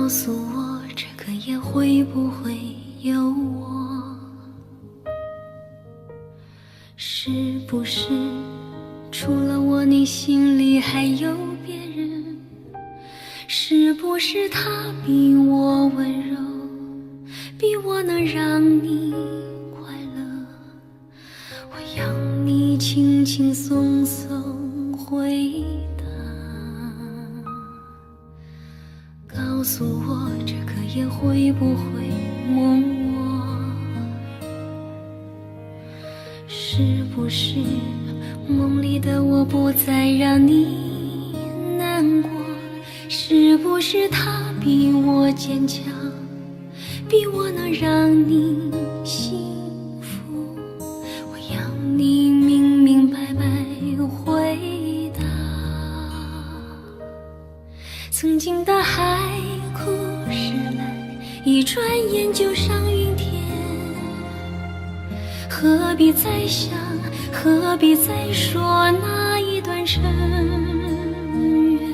告诉我，这个夜會不會有我？是不是除了我，你心裡還有別人？是不是他比我溫柔，比我能讓你快樂？我要你輕輕鬆鬆回答。告訴我，這個夜會不會夢我？是不是夢裡的我不再讓你難過？是不是他比我堅強，比我能讓你幸福？我要你明明白白回答。曾經的海枯石爛，一轉眼就上雲天。何必再想，何必再說那一段塵緣？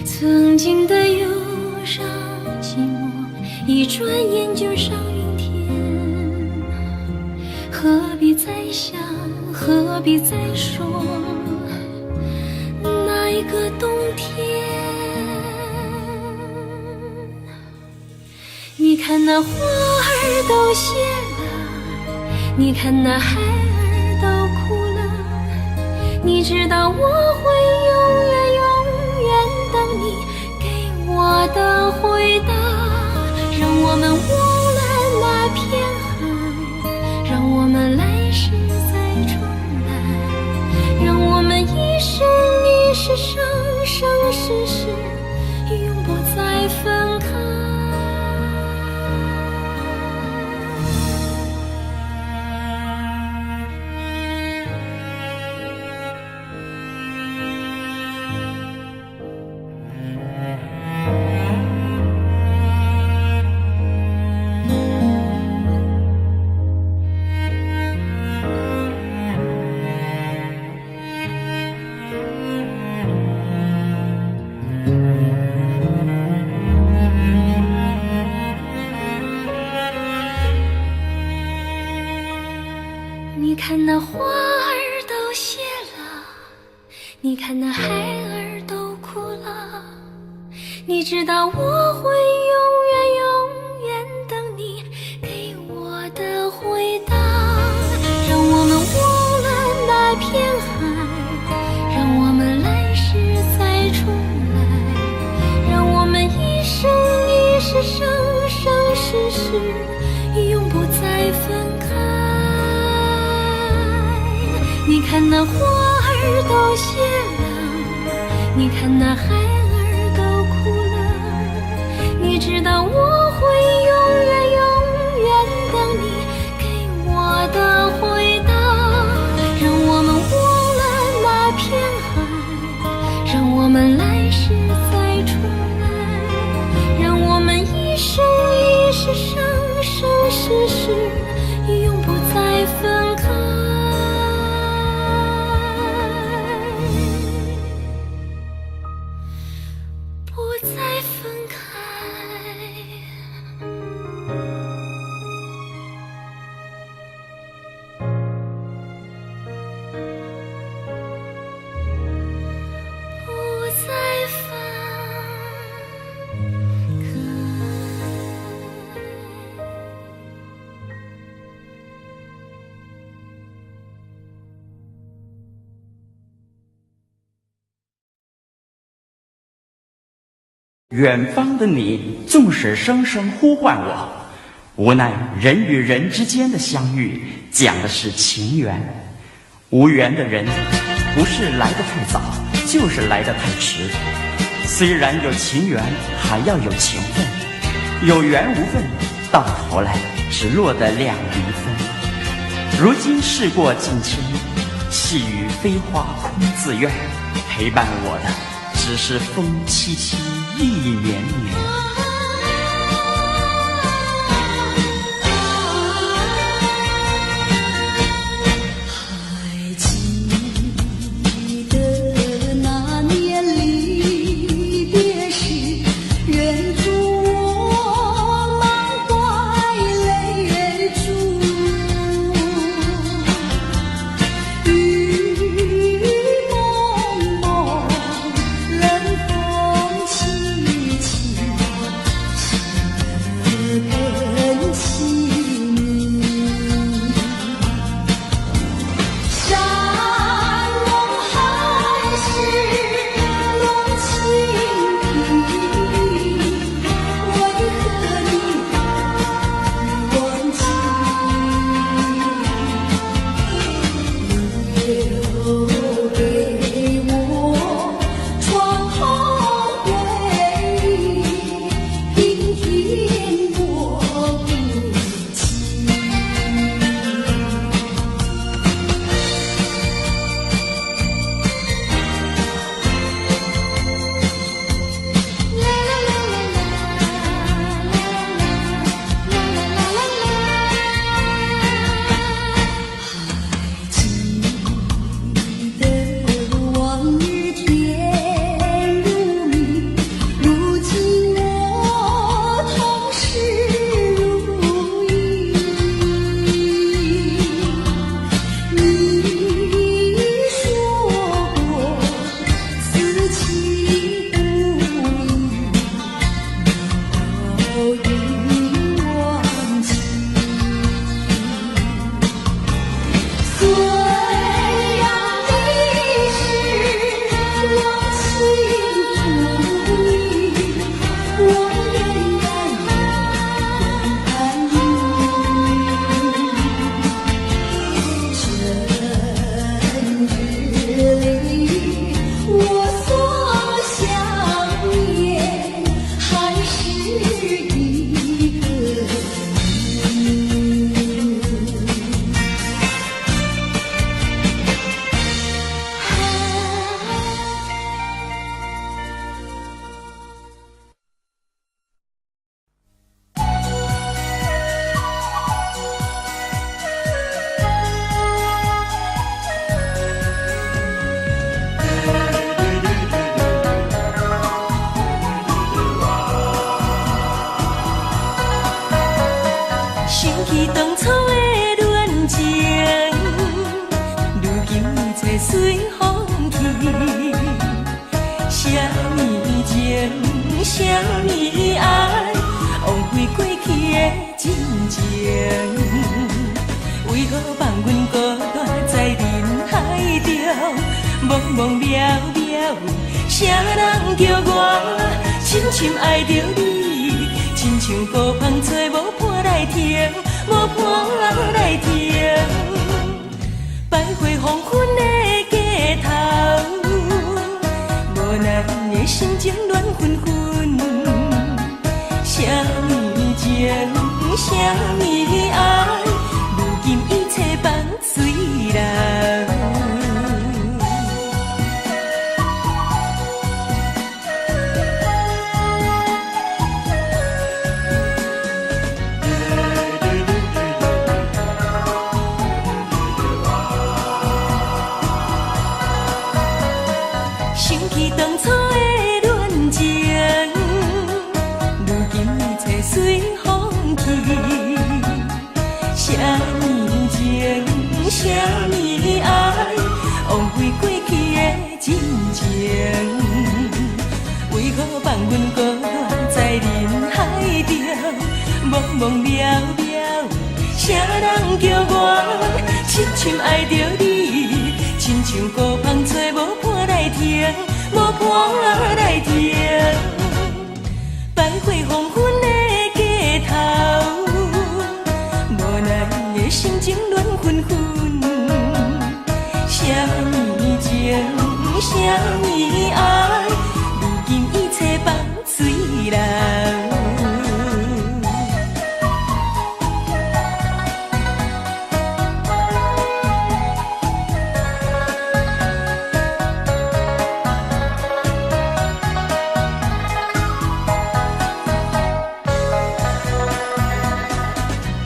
曾經的憂傷寂寞，一轉眼就上雲天。何必再想，何必再說那一個冬天？你看那花兒都謝了，你看那孩兒都哭了，你知道我會永遠永遠等你給我的回答。讓我們忘了那片海，讓我們來世再重來，讓我們一生一世生生世世永不再分開。你看那花兒都謝了，你看那孩兒都哭了，你知道我會永遠永遠等你給我的回答。讓我們忘了那片海，讓我們來世再重來，讓我們一生一世生生世世永不再分開。你看那花兒都謝了，你看那孩兒都哭了，你知道我會永遠永遠等你給我的回答。讓我們忘了那片海，讓我們來世再重來，讓我們一生一世生生世世永不再分開。不再分開。不再分開。遠方的你縱使聲聲呼喚我，無奈人與人之間的相遇講的是情緣，無緣的人不是來得太早，就是來得太遲。雖然有情緣，還要有情分，有緣無分，到頭來只落得兩離分。如今事過境遷，細雨飛花空自怨，陪伴我的只是風凄凄意綿綿。還記得那年離別時，願祝我隨風去。啥物情，啥物愛，枉費過去的真情。為何放阮孤單在人海中，茫茫渺渺，啥人叫我深深愛著你？親像孤芳找無伴來停，無伴來停。百花黃昏的街頭，無奈的心情亂紛紛。啥物情，啥物愛，如今一切放水流。想起當初的戀情，如今一切隨風去。啥物情，啥物愛，枉費過去的真情。為何放阮孤單在人海中，茫茫渺渺，啥人叫我深深愛著你？親像孤芳找無伴來停，無伴來停。百花黃昏的街頭，無奈的心情亂紛紛。啥物情，啥物愛，如今一切放水流。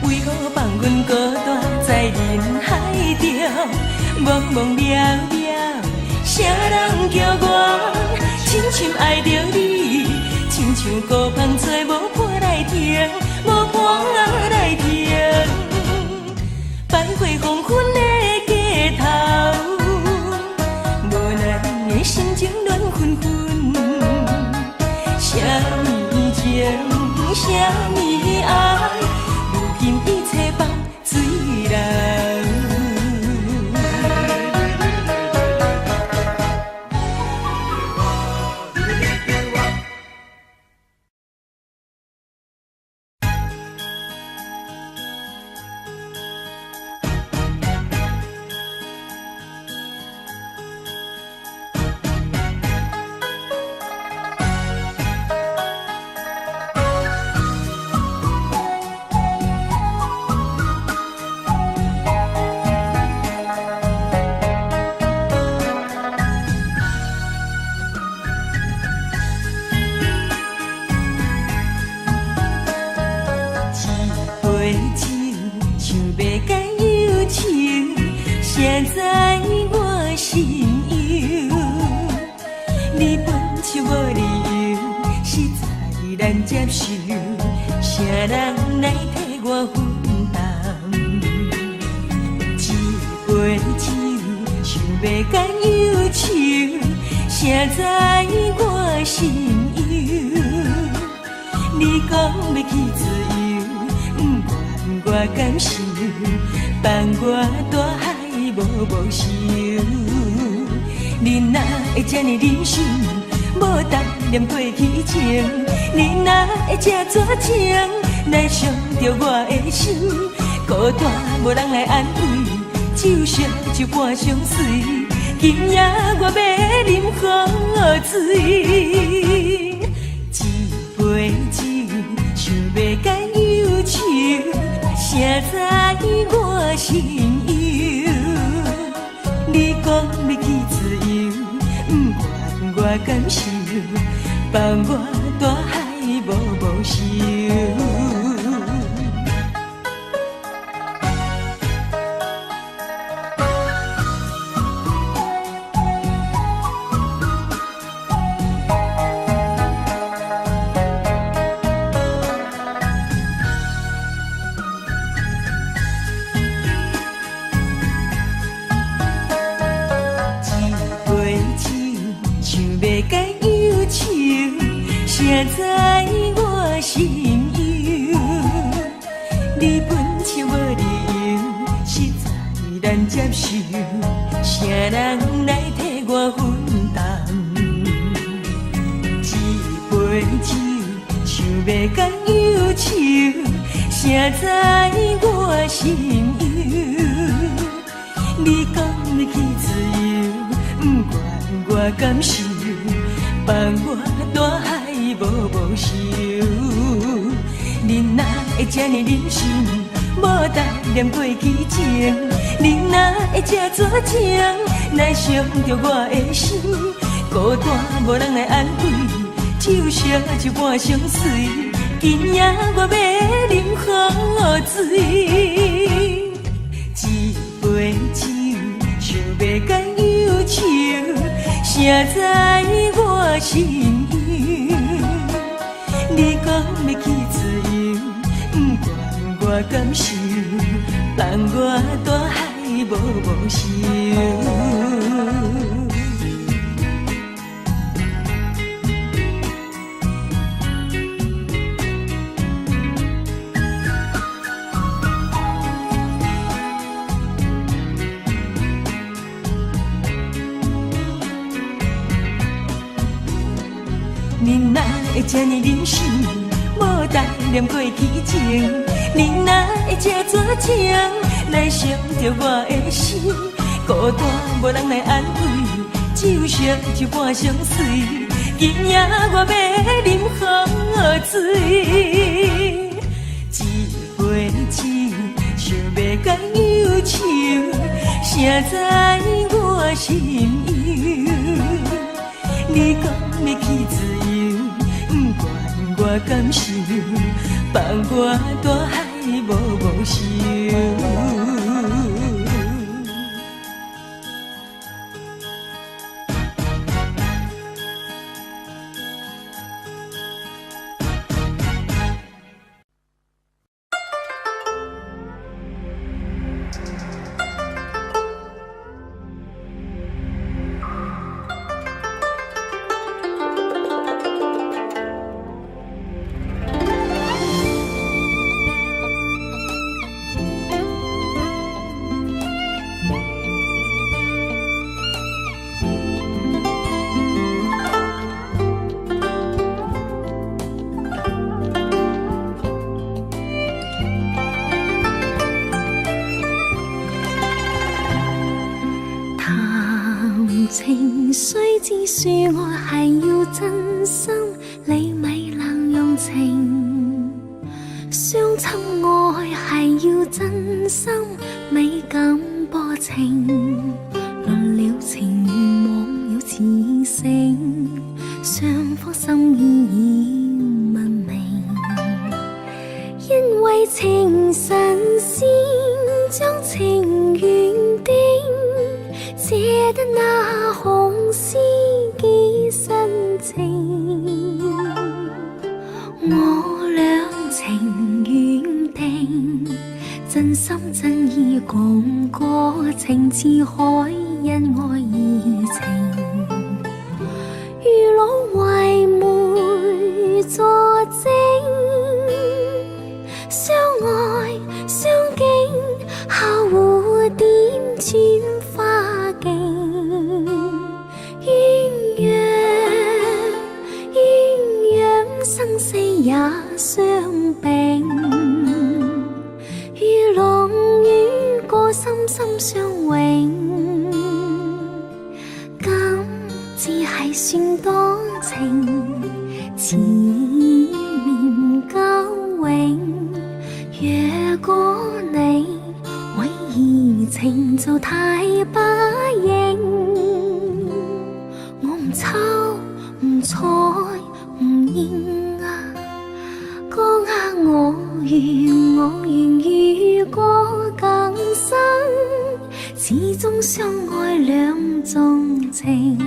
為何放阮孤單在人海中，茫茫渺渺，啥人叫我深深愛著你？親像孤芳找無伴來停，無伴來停。百花黃昏的街頭，無奈的心情亂紛紛。啥物情，啥物愛，如今一切放水流。一杯酒，想欲解憂愁，誰知我心憂？你分手無理由，實在難接受，啥人來替我分擔？一杯酒，想欲解憂愁，誰知我心憂？你講欲去自由，不管我感受，放我大海無無愁。你哪會這呢忍心，無當念過去情？你哪會這絕情，來傷著我的心？孤單無人來安慰，酒燒就半相隨。今夜我欲啉好醉，一杯酒，想欲解憂愁，誰知我心憂？你講欲去自由，不管我感受，放我大海無無愁。誰知我心憂？你分手無理由，實在難接受，誰人來替我分擔？一杯酒，想欲共憂愁，誰知我心憂？你講欲去自由，不管我感受，放我大海無無愁。你哪會這呢忍心，無單念過去情？你哪會這絕情，來傷著我的心？孤單無人來安慰，酒燒一半相隨。今夜我欲啉好醉，一杯酒，想欲共憂愁，誰知我心憂？你講欲去自由，不管我感受，放我大海無無愁。你哪會這呢忍心，無單念過去情？你哪會這絕情，來傷著我的心？孤單無人來安慰，酒燒一半相隨。今夜我欲啉好醉，一杯酒，想欲共憂愁，誰知我心憂？你講欲去自由，不管我感受，放我大海無無愁。情須知說愛係要真心，你咪濫用情。相親愛係要真心，咪咁薄情。論了情網有自性，雙方心意已問明。因為情神仙將情緣定，借得那紅絲寄深情。我倆情緣定，真心真意共過，情似海，因愛而情。如老為媒作證，相愛相敬，孝蝴蝶轉花徑，鴛鴦鴛鴦生死也相並，如龍與過心心相永，咁至係算多情，纏綿夠永。若果你為怡情就太不應，我唔抽唔睬唔應啊，講啊我願我願如果更生，始終相愛兩縱情。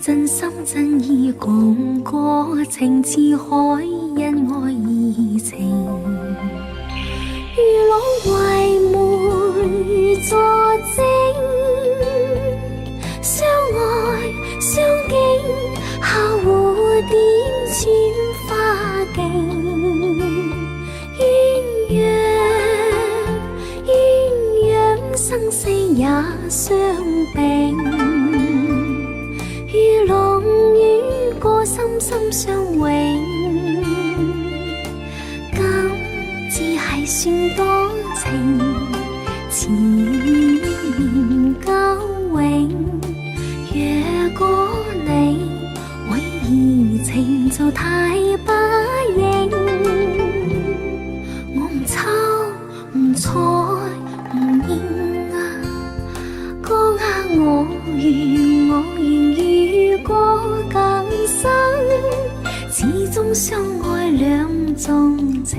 真心真意共過情似海，恩愛怡情。如老為媒作證，相愛相敬，效蝴蝶穿花徑。鴛鴦鴛鴦生死也相並，如龍與過心心相永，今至係算多情，纏綿夠永。若果你為怡情做太不應，我唔抽唔睬唔應啊，講啊我願我願如果今生，始終相愛兩鍾情。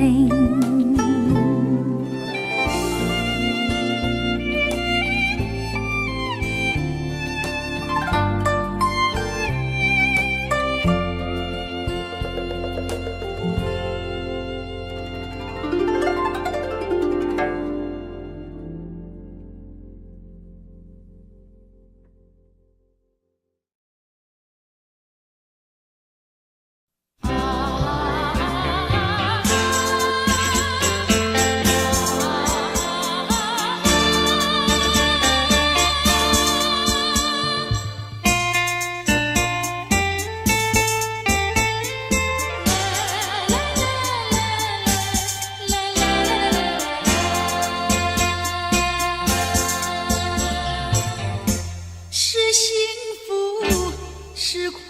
是幸福，是快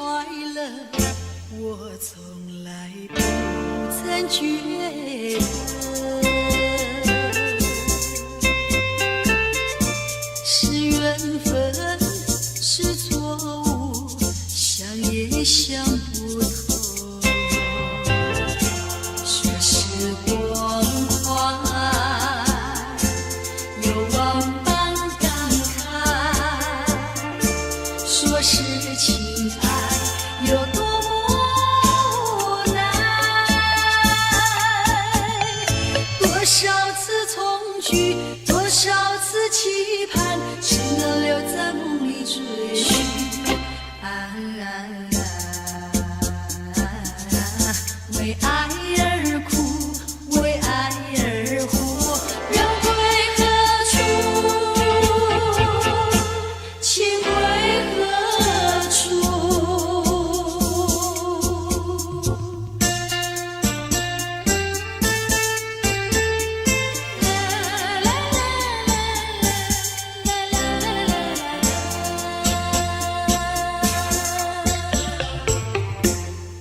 樂，我從來不曾覺得。是緣分，是錯誤，想也想不透。說時光快，有萬般感慨。說是情愛有多麼無奈，多少次重聚，多少次期盼，只能留在夢裡追尋。啊為愛而苦，為愛而活，人歸何處？情歸何處？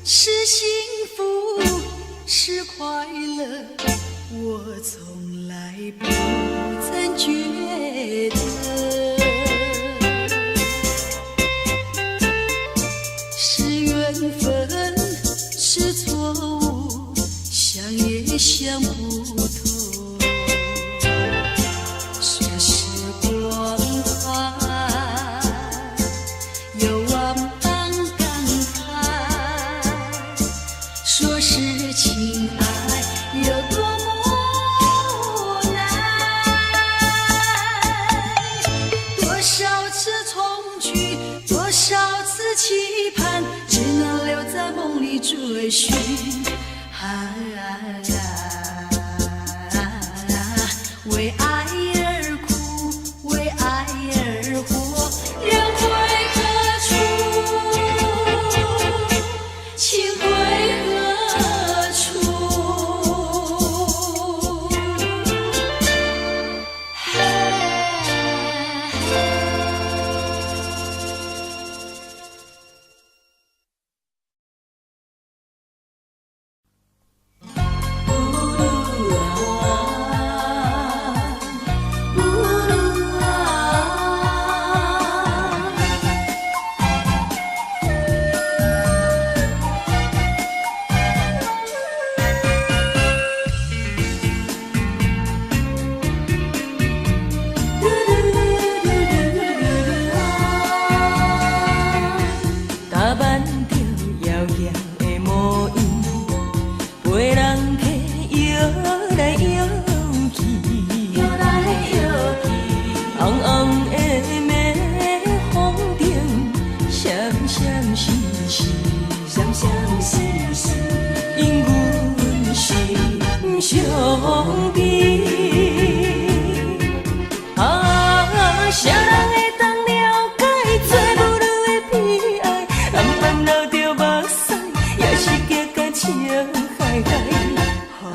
是幸福，是快樂，我從來不曾覺得。是緣分，是錯誤，想也想不透。說時光快，有萬般感慨。說是情愛有多麼無奈，多少次重聚，多少次期盼，只能留在夢裡追尋。啊，為愛而苦，為愛而活，人歸何處？情歸何處？閃閃爍爍，閃閃爍爍，因阮是上帝。啊，啥人會當了解做母女的悲哀？暗暗流著目屎，也是激甲笑開開。啊，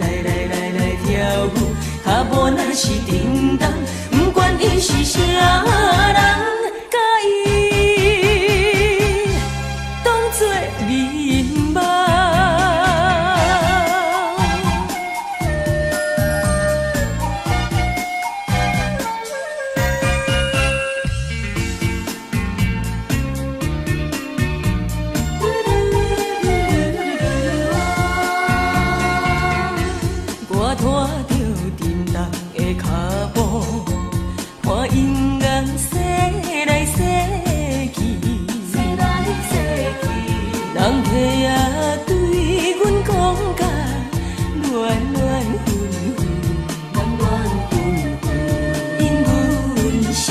來來來來跳舞，跤步若是叮當，不管伊是啥人，佮伊當作眠夢。我拖著沉重的跤步，看音樂踅來踅去，踅來踅去，人客仔對阮講甲亂亂紛紛，亂亂紛紛，因阮是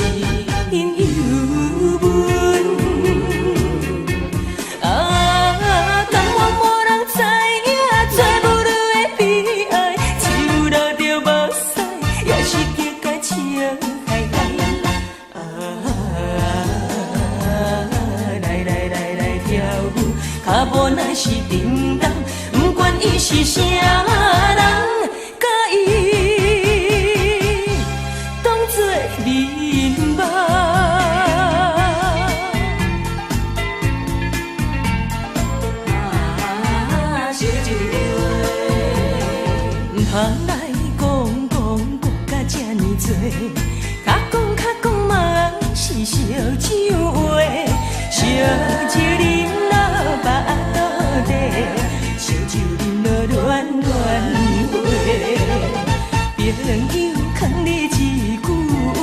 因有阮。啊，甘願無人知影做母女的悲哀，只有流著目屎，也是激甲笑開開。啊，來來來來跳舞，跤步若是叮當，不管伊是啥人，佮伊當作眠夢。啊，燒酒話，毋通來講講講甲這呢濟，較講較講嘛是燒酒話，燒酒啉到腹肚底，燒酒啉到亂亂話，朋友勸你一句話，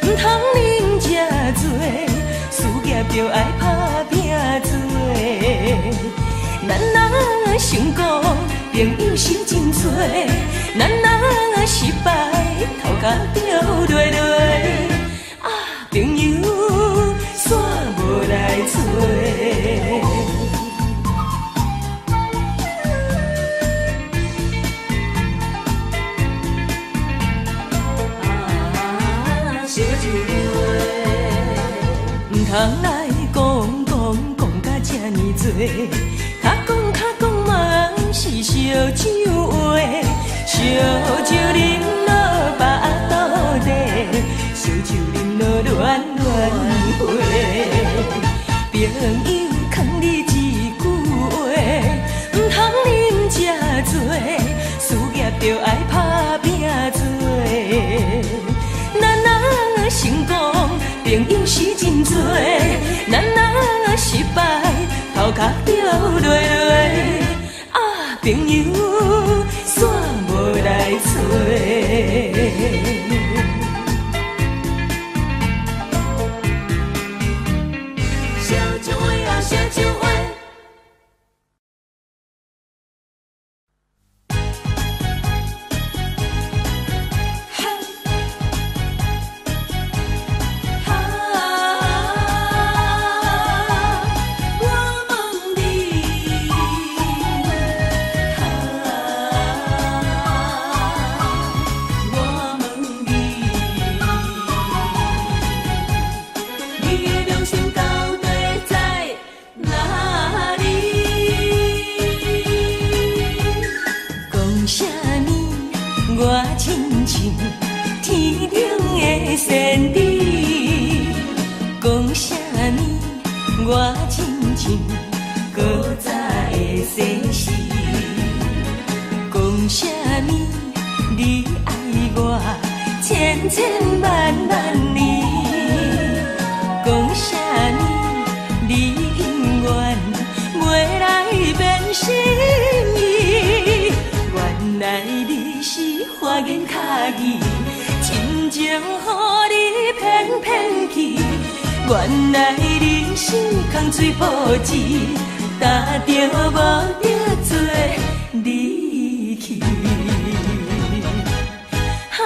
毋通啉這濟，事業著愛拍拼做。咱若成功，朋友是真濟；咱若失敗，頭殼著落落。啊，朋友煞無來揣。啊，燒酒話，毋通來講講講甲這呢濟，較講較講嘛是燒酒話，燒酒啉到腹肚底，燒酒啉到亂亂話。朋友勸你一句話，毋通啉這濟，事業著愛拍拼做。咱若成功，朋友是真濟；咱若失敗，頭殼著落落。啊，朋友煞無來揣。燒酒話啊，燒酒話。啊，我問你，啊，我問你，你的良心到底在哪裡？講啥物？我親像天頂的仙子。講啥物？我親像古早的西施。講啥物？你愛我千千萬萬年。講啥物？你永遠袂來變心意。原來你是花言巧語，真情予你騙騙去。原來你是空嘴報紙，打著無得罪你去。啊，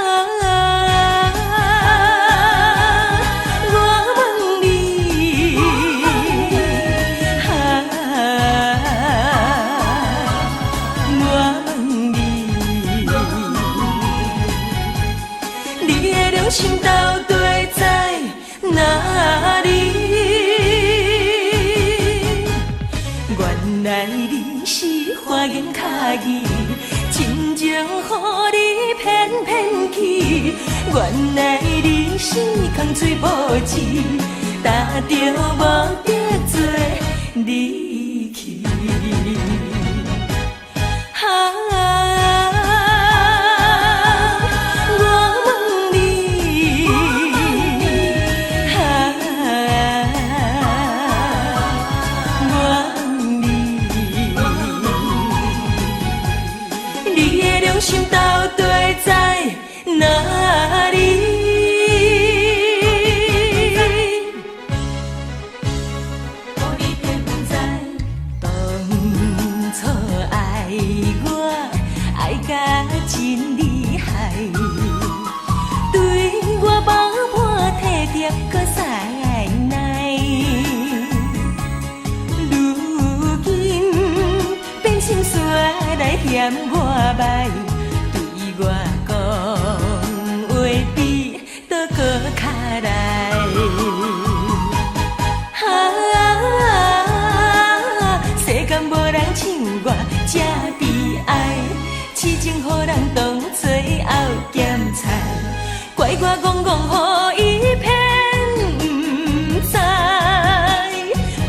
我原來人生空嘴無字，擔著無得罪你去。啊，我問你，啊，我問你，你的良心到底在哪裡？予你偏不知，當初愛我愛甲真厲害，對我放破體貼閣使耐，如今變心煞來嫌我歹，對我講話比刀閣較來。啊，世間無人像我這悲哀，痴情予人當做後鹹菜，怪我戇戇予伊騙毋知。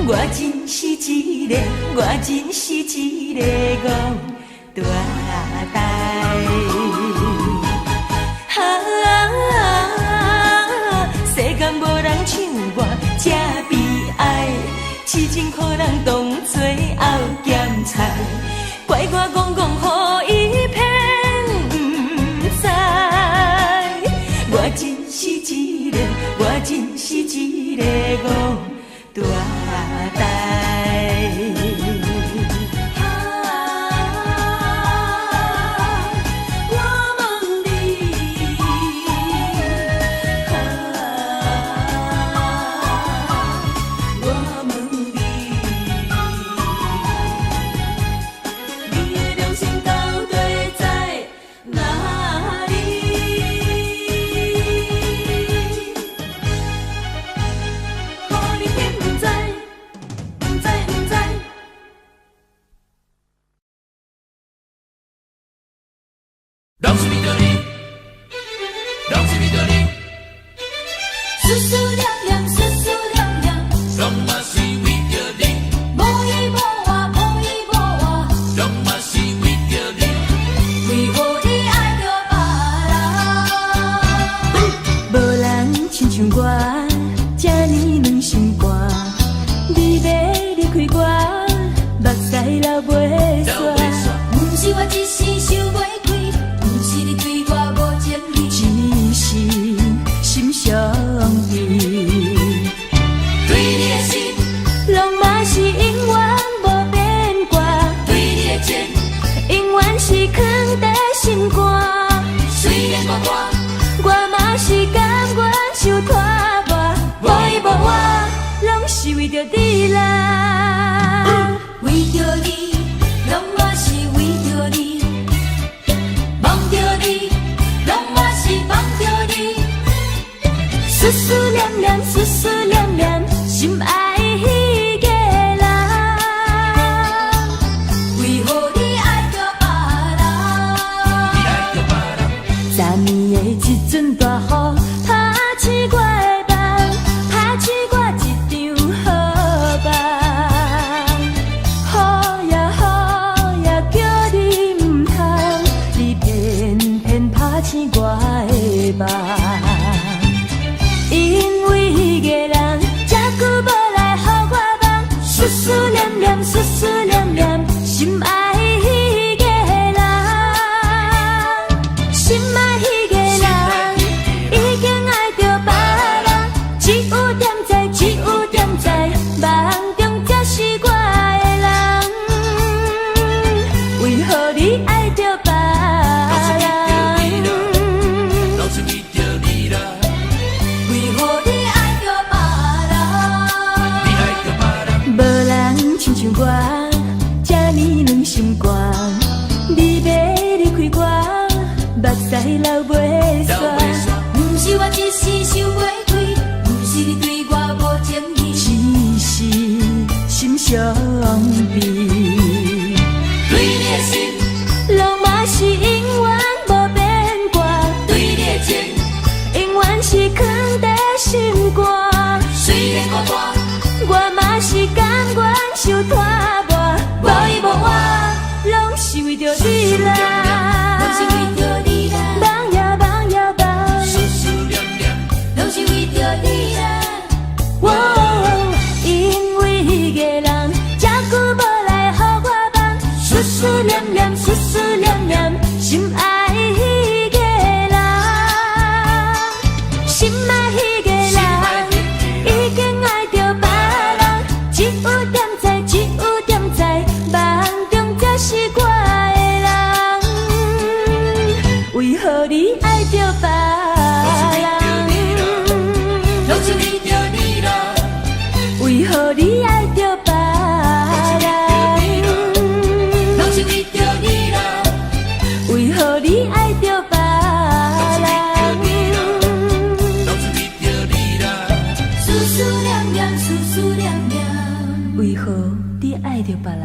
我真是一个，我真是一个戇大呆。啊，世間無人像我這悲哀，痴情予人當做後鹹菜，怪我戇戇予伊騙毋知。我真是一個，我真是一個戇大呆。啊，我問你，啊，我問你，你的良心到底在哪裡？予你偏不知，不知不知。拢是為著你，攏是為著你，思思念念，思思念念，攏嘛是為著你，無依無我，無依無我，攏嘛是為著你。為何你愛著別人？無人親像我這呢軟心肝，你欲離開我，目屎流袂煞。毋是我一時想袂開，毋是你對我無情意，只是心傷悲。對你的心，攏嘛是永遠無變卦，對你的情，永遠是囥佇心肝。雖然孤單，我嘛是甘願受拖磨，無依無我，攏是為著你啦。為著你，攏嘛是為著你，望著你，攏嘛是望著你。思思念念，思思念念，心愛彼個人。為何你愛著別人？你愛著別人，昨暝的一陣大雨，拍醒我的夢，拍醒我一場好夢。雨呀雨呀，叫你毋通，你偏偏拍醒我的夢。因為彼個人，這久無來予我夢，思思念念，思思念念，心愛彼個人，心愛彼個人，已經愛著別人，只有踮在，只有踮在夢中才是我的人。為何你愛著別人？攏是為著你啦，為何你愛著別人？你愛著別人，無人親像我這呢軟心肝，你欲離開我，目屎流袂煞。毋是我一時想袂開，毋是你對我無情意，只是心傷悲。對你的心，攏嘛是永遠無變卦，對你的情，思念念，思思念念，心愛彼个人，心愛彼个人，已經愛著別人，只有踮在，只有踮在夢中才是我的人。為何你愛著別人？攏是為著你啦。為何你愛著別人？攏是為著你啦。為何你愛著別人？攏是為著你啦。思思念念，思思念念。為何你愛著別人？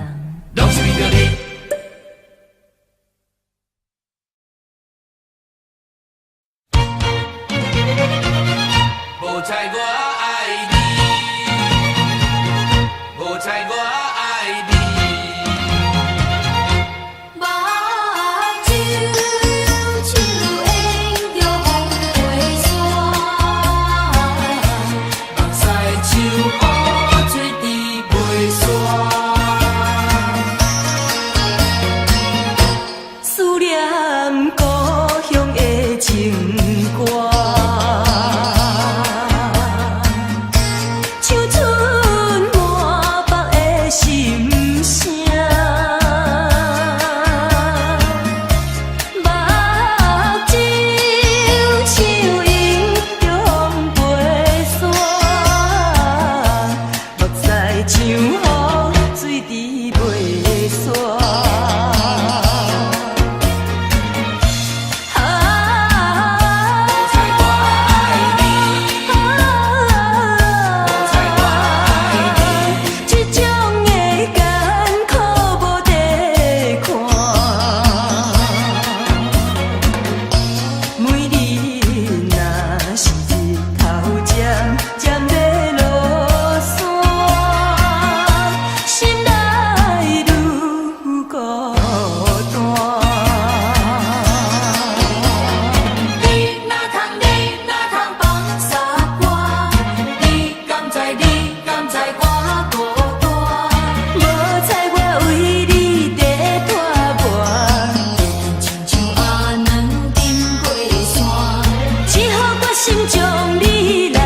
攏是為著你。無彩我愛你，無彩我愛你。目睭像映著風過山，目屎像雨水滴袂煞。思念故鄉的情歌，唱出滿腹的心聲。目睭像映著風過山，目屎像雨水滴袂煞。啊！無彩我愛你，無彩我愛你。這種的艱苦無得看，每日若是日頭漸漸欲落山，心內愈孤單。你若通，你若通放捒我，你敢知？你敢知我孤單？無彩我為你在拖磨，親像阿卵沉過山。只好決心將你來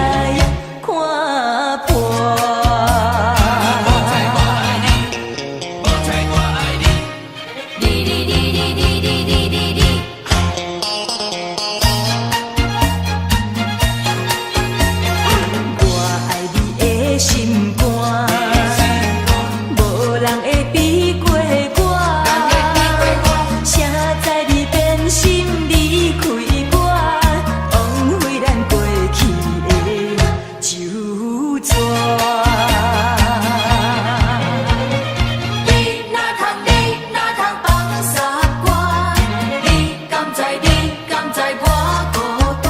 看破。無彩我愛你，無彩我愛你。你你你你你你你你你。我愛你的心肝，無人會比過我。誰知你變心離開我，枉費咱過去的酒紙。你若通，你若通放捒我，你敢知？你敢知我孤單？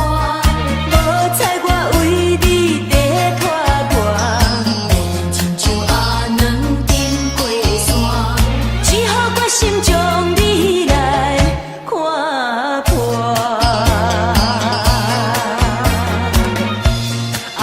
無彩我為你在拖磨，親像阿卵沉過山。只好決心將你來看破。啊！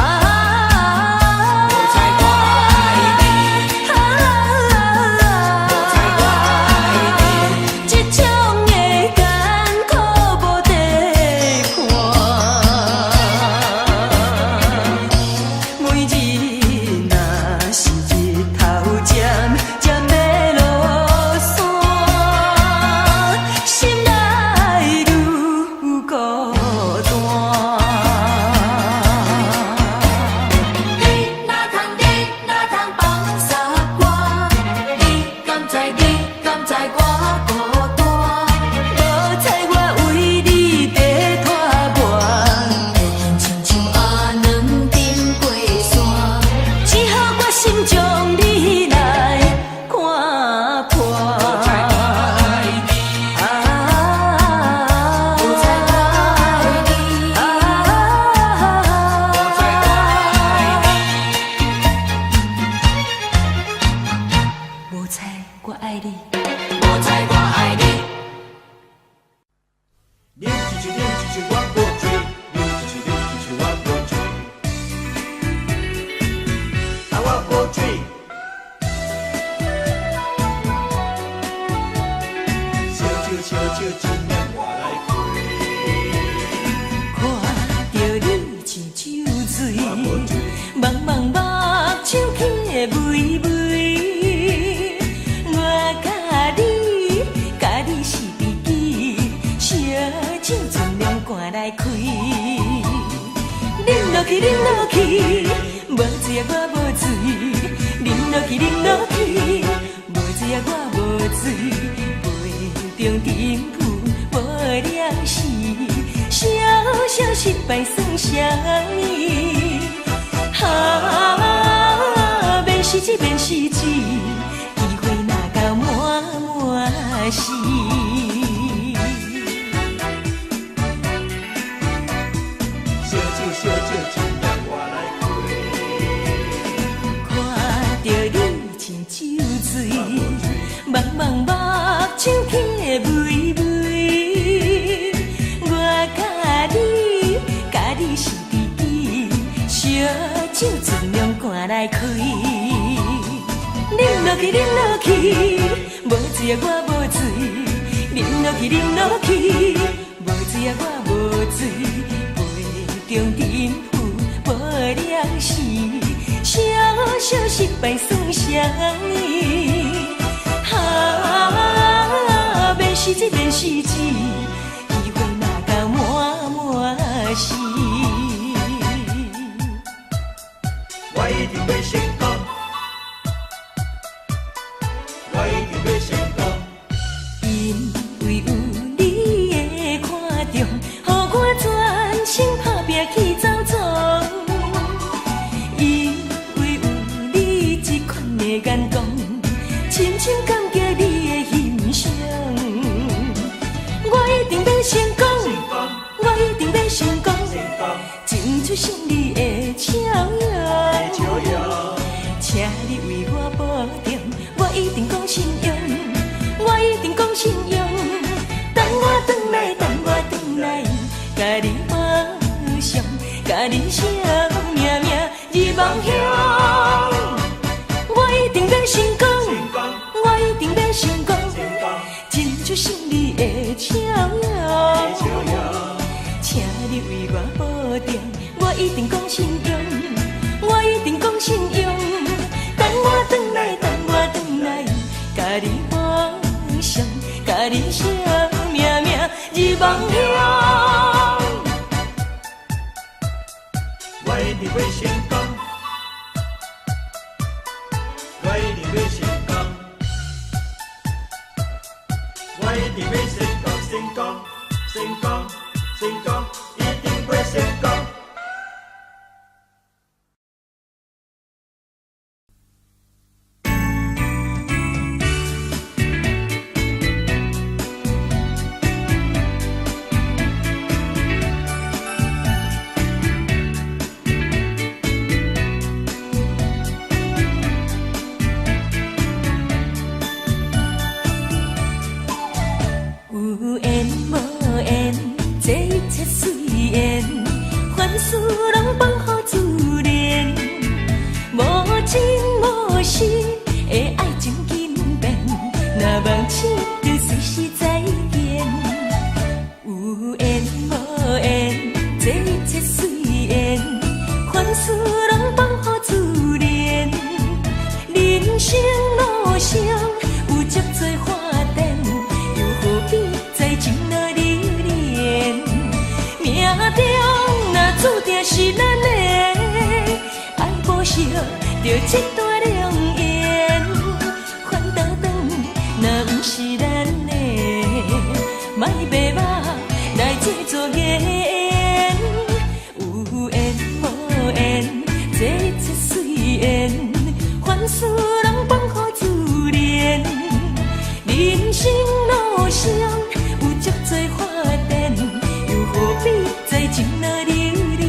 去，啉落去，無醉啊我無醉，啉落去，啉落去，無醉啊我無醉，杯中沉浮無兩時，小小失敗算啥物？啊，免是錢，免是錢，機會若到滿滿是。燒酒燒酒，今夜我來開。看著你真酒醉，茫茫目睭起微微。我佮你，佮你是知己，燒酒盡量趕來開。啉落去，啉落去，無醉啊我無醉。啉落去，啉落去，無醉啊我無醉。杯中沉浮無兩時，小小失敗算啥物？啊，免是錢，免是錢，機會若到滿滿是。我一定欲成功，我一定欲成功。因為有你的看重，予我全心打拚去走創。因為有你這款的眼光，深深感激你的欣賞。我一定欲成功，我一定欲成功，爭取勝利的笑容。請你為我保重，我一定講信用，我一定講信用。等我轉來，等我轉來，共你翱翔，共你相命命入夢鄉。我一定欲成功，我一定欲成功，爭取勝利的笑容。請你為我保重，我一定講信用，我一定講信用。等我轉來，等我轉來，共你翱翔，共你相命命入夢鄉。我一定欲成功，我一定欲成功，我一定欲成功，成功，成功，成功，一定會成功。有緣無緣，這一切隨緣，凡事攏放予自然。無情無實的愛情緊變，若夢醒就隨時再見。有緣無緣，這一切隨緣，凡事攏放予自然。人生路上有足濟發展，又何必在情路留戀？命中若注定是咱的，愛無惜就這段良緣，反倒轉若毋是咱的，莫白目來做做緣。有緣無緣，這一切隨緣，凡事攏放予自然。人生路上有足濟發展，又何必在情路留戀？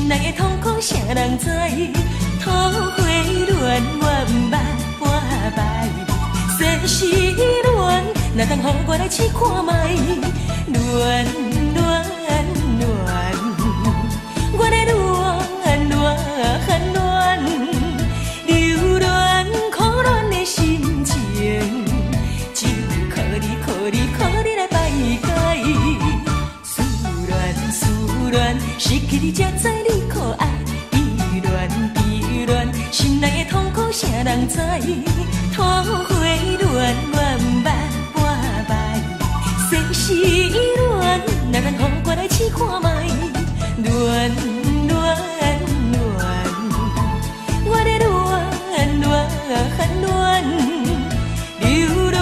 心內的痛苦啥人知？桃花戀我毋捌半擺，世事戀，若通予我來試看覓？戀戀戀，我咧戀戀戀，留戀苦戀的心情，只有靠你靠你靠你來排解。思戀思戀，失去你才知你可愛。悲戀悲戀，心內的痛苦啥人知？桃花戀我毋捌半擺，世事戀，若通予我來試看覓？戀戀戀，我咧戀戀戀，留戀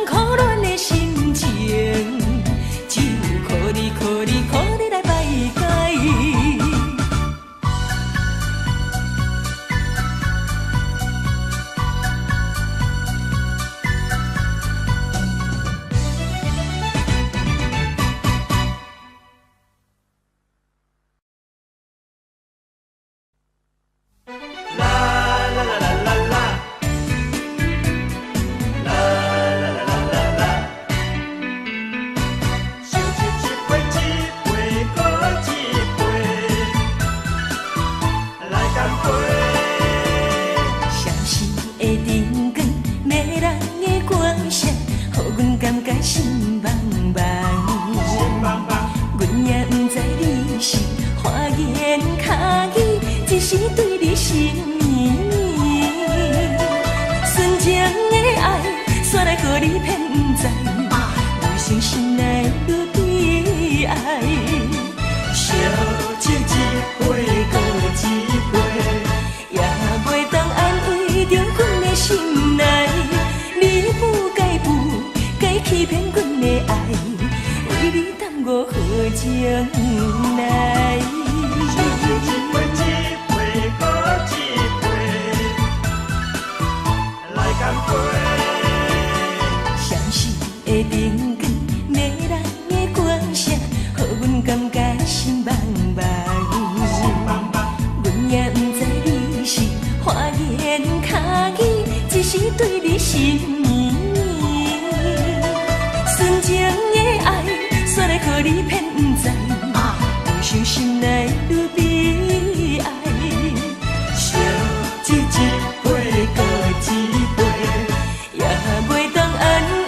苦戀的心情，只有靠你靠你靠你來排解。啦啦啦啦啦啦，啦啦啦啦啦啦。烧酒一杯一杯阁一杯，來乾杯。相思的燈光，迷人的歌聲，予阮感覺心茫茫。心茫茫，阮也毋知你是花言巧語，只是對你心綿綿。純情的愛，煞來予你騙毋知，愈想心內愈悲哀。燒酒一杯閣一杯，也袂當安慰著阮的心內。你不該不該欺騙阮的愛，為你耽誤好情來。燒酒一杯一杯閣一杯，來乾杯。相思的燈光，迷人的歌聲，予阮感覺心茫茫。心茫茫，阮也毋知你是花言巧語，只是對你心綿綿。純情的愛，煞來予你騙毋知，愈想心內愈悲哀。燒酒一杯閣一杯，也袂當安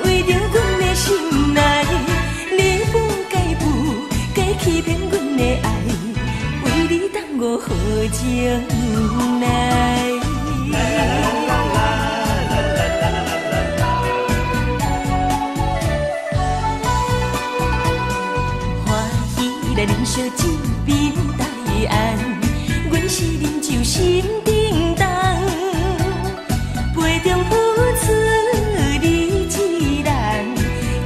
慰著阮的心內。你不該不該欺騙阮的愛，為你耽誤好情來。啦啦啦啦啦啦啦啦。歡喜來啉燒一抿大安，阮是啉酒心叮當，杯中付出你一人，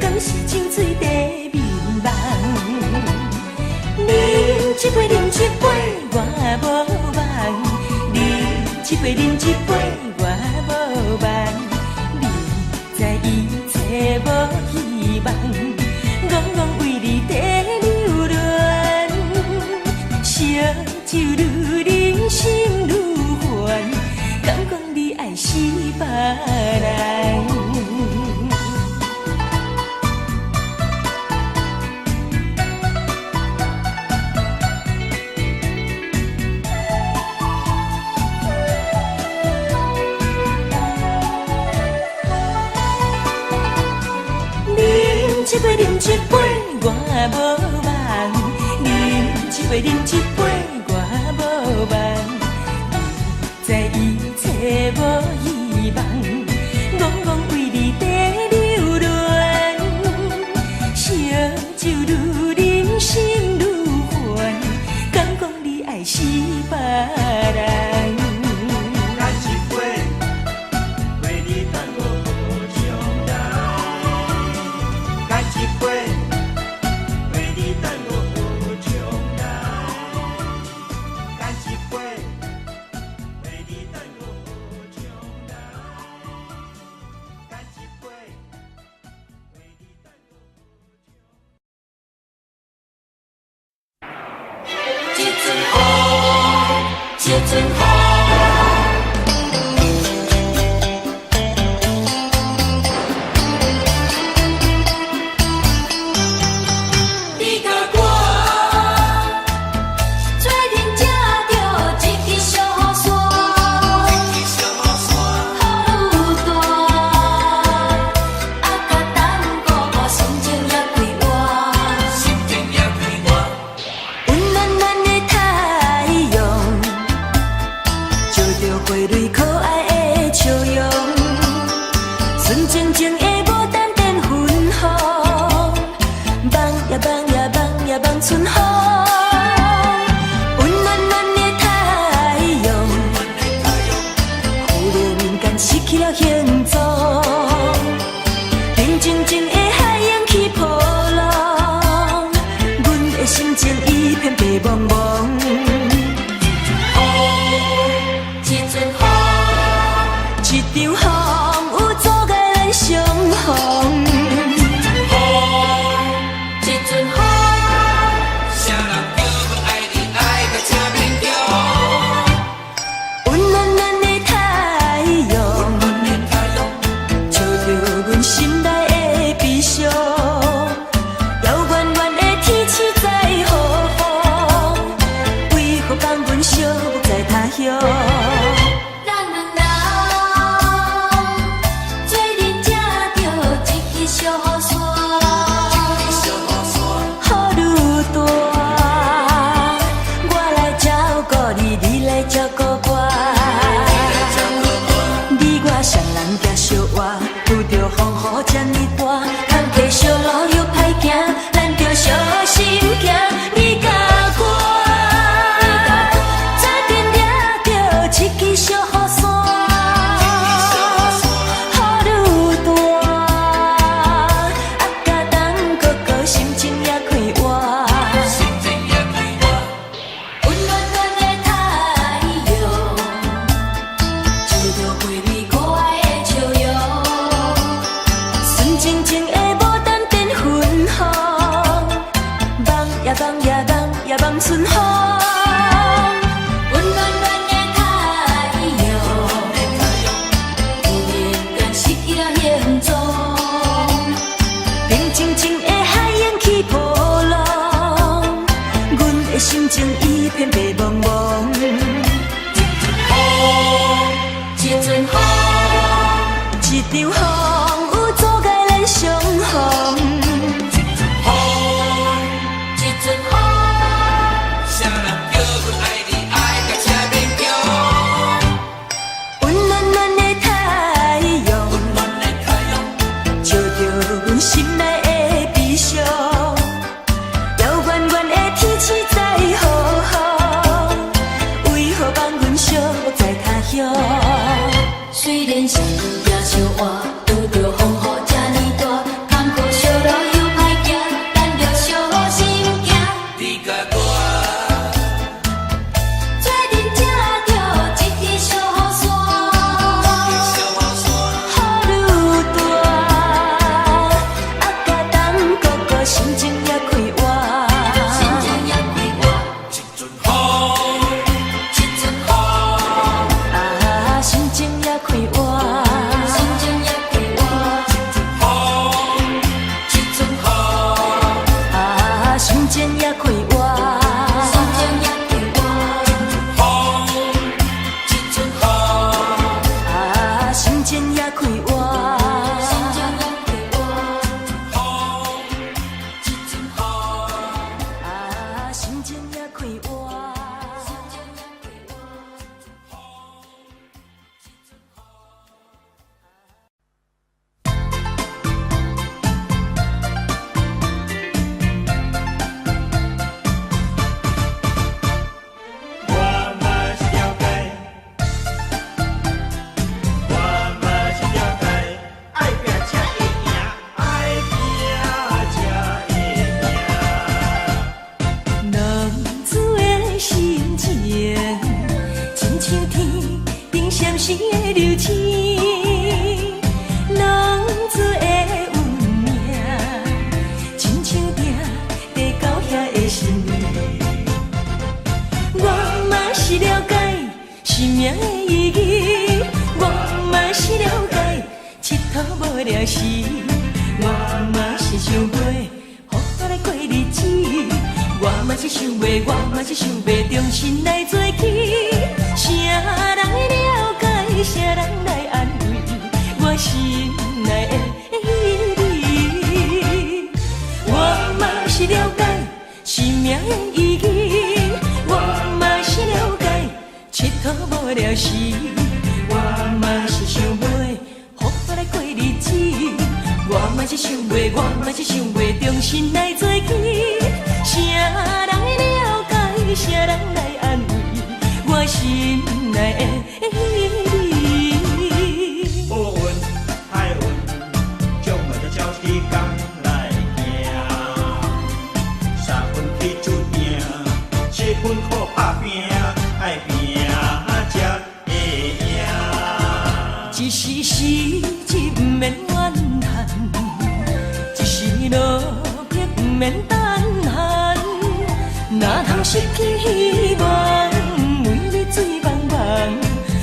敢是酒醉在眠夢？啉一杯，啉一杯，我無夢；啉一杯，啉一杯，我無夢。明知一切無希望，戆戆為你在留戀。燒酒愈啉心愈煩，敢講你愛是別人？啉一杯，啉一杯，我無夢；啉一杯，啉一杯，我無夢。明知一切無希望，戆戆為你在留戀。燒酒愈啉心愈煩，敢講你愛是別人？乾一杯，為你耽誤好將來。乾一杯，為你耽誤好將來。乾一杯，為你耽誤好將來。乾一杯，為你耽誤好將來。一陣雨。陣風。你佮我做陣食著一支小雨傘，雨愈大，啊佮等孤孤心情也快活。温暖暖的太陽，照著花蕊可愛的笑容，純情情的牡丹變芬芳，望呀望呀望呀望春風。溫暖暖的太陽，忽然間失去了行蹤，平靜靜的海湧起波浪，阮的心情一片白茫茫。一陣風，一場風雨阻礙咱相逢。一陣風，啥人叫阮愛你愛到這勉強？溫暖暖的太陽，照著阮心內的悲傷。遙遠遠的天星在何方？為何放阮寂寞在他鄉？咱兩人做陣食著一支小雨傘，雨愈大，我來照顧你，你來照顧我。你我雙人行相活，拄著風雨這呢大，坎坷小路又歹行，咱著相心行。你佮我做陣掠著一支小雨傘，雨愈大，啊佮等哥哥心情也快活。溫暖暖的太陽，照著花蕊可愛的笑容。純情情的牡丹變芬芳，望呀望呀望呀望春風。溫暖暖的太陽，忽然間失去了行蹤。平靜靜的海湧起波浪，阮的心情一片白茫茫。一陣風，一場風雨阻礙咱相逢。一陣風，啥人叫阮愛你愛到這勉強？溫暖暖的太陽，照著阮心內的悲傷。遙遠遠的天星在何方？為何放阮寂寞在他鄉？雖然雙人行相活，拄著生命的意義。我嘛是了解，𨑨迌無聊時，我嘛是想袂好好來過日子。我嘛是想袂，我嘛是想袂重新來做起。啥人會了解，啥人來安慰我心內的你？我嘛是了解生命的意義，我嘛是了解𨑨迌無聊時，我嘛是想袂好好來過日子。我嘛是想袂，我嘛是想袂重新來做起。啥人會了解，啥人來安慰我心內的你？好運歹運，總愛照起工來行。三分天注定，七分靠打拼，愛拼才會贏。一時失志毋免怨嘆，一時落魄毋免膽寒。哪通失去希望，每日醉茫茫，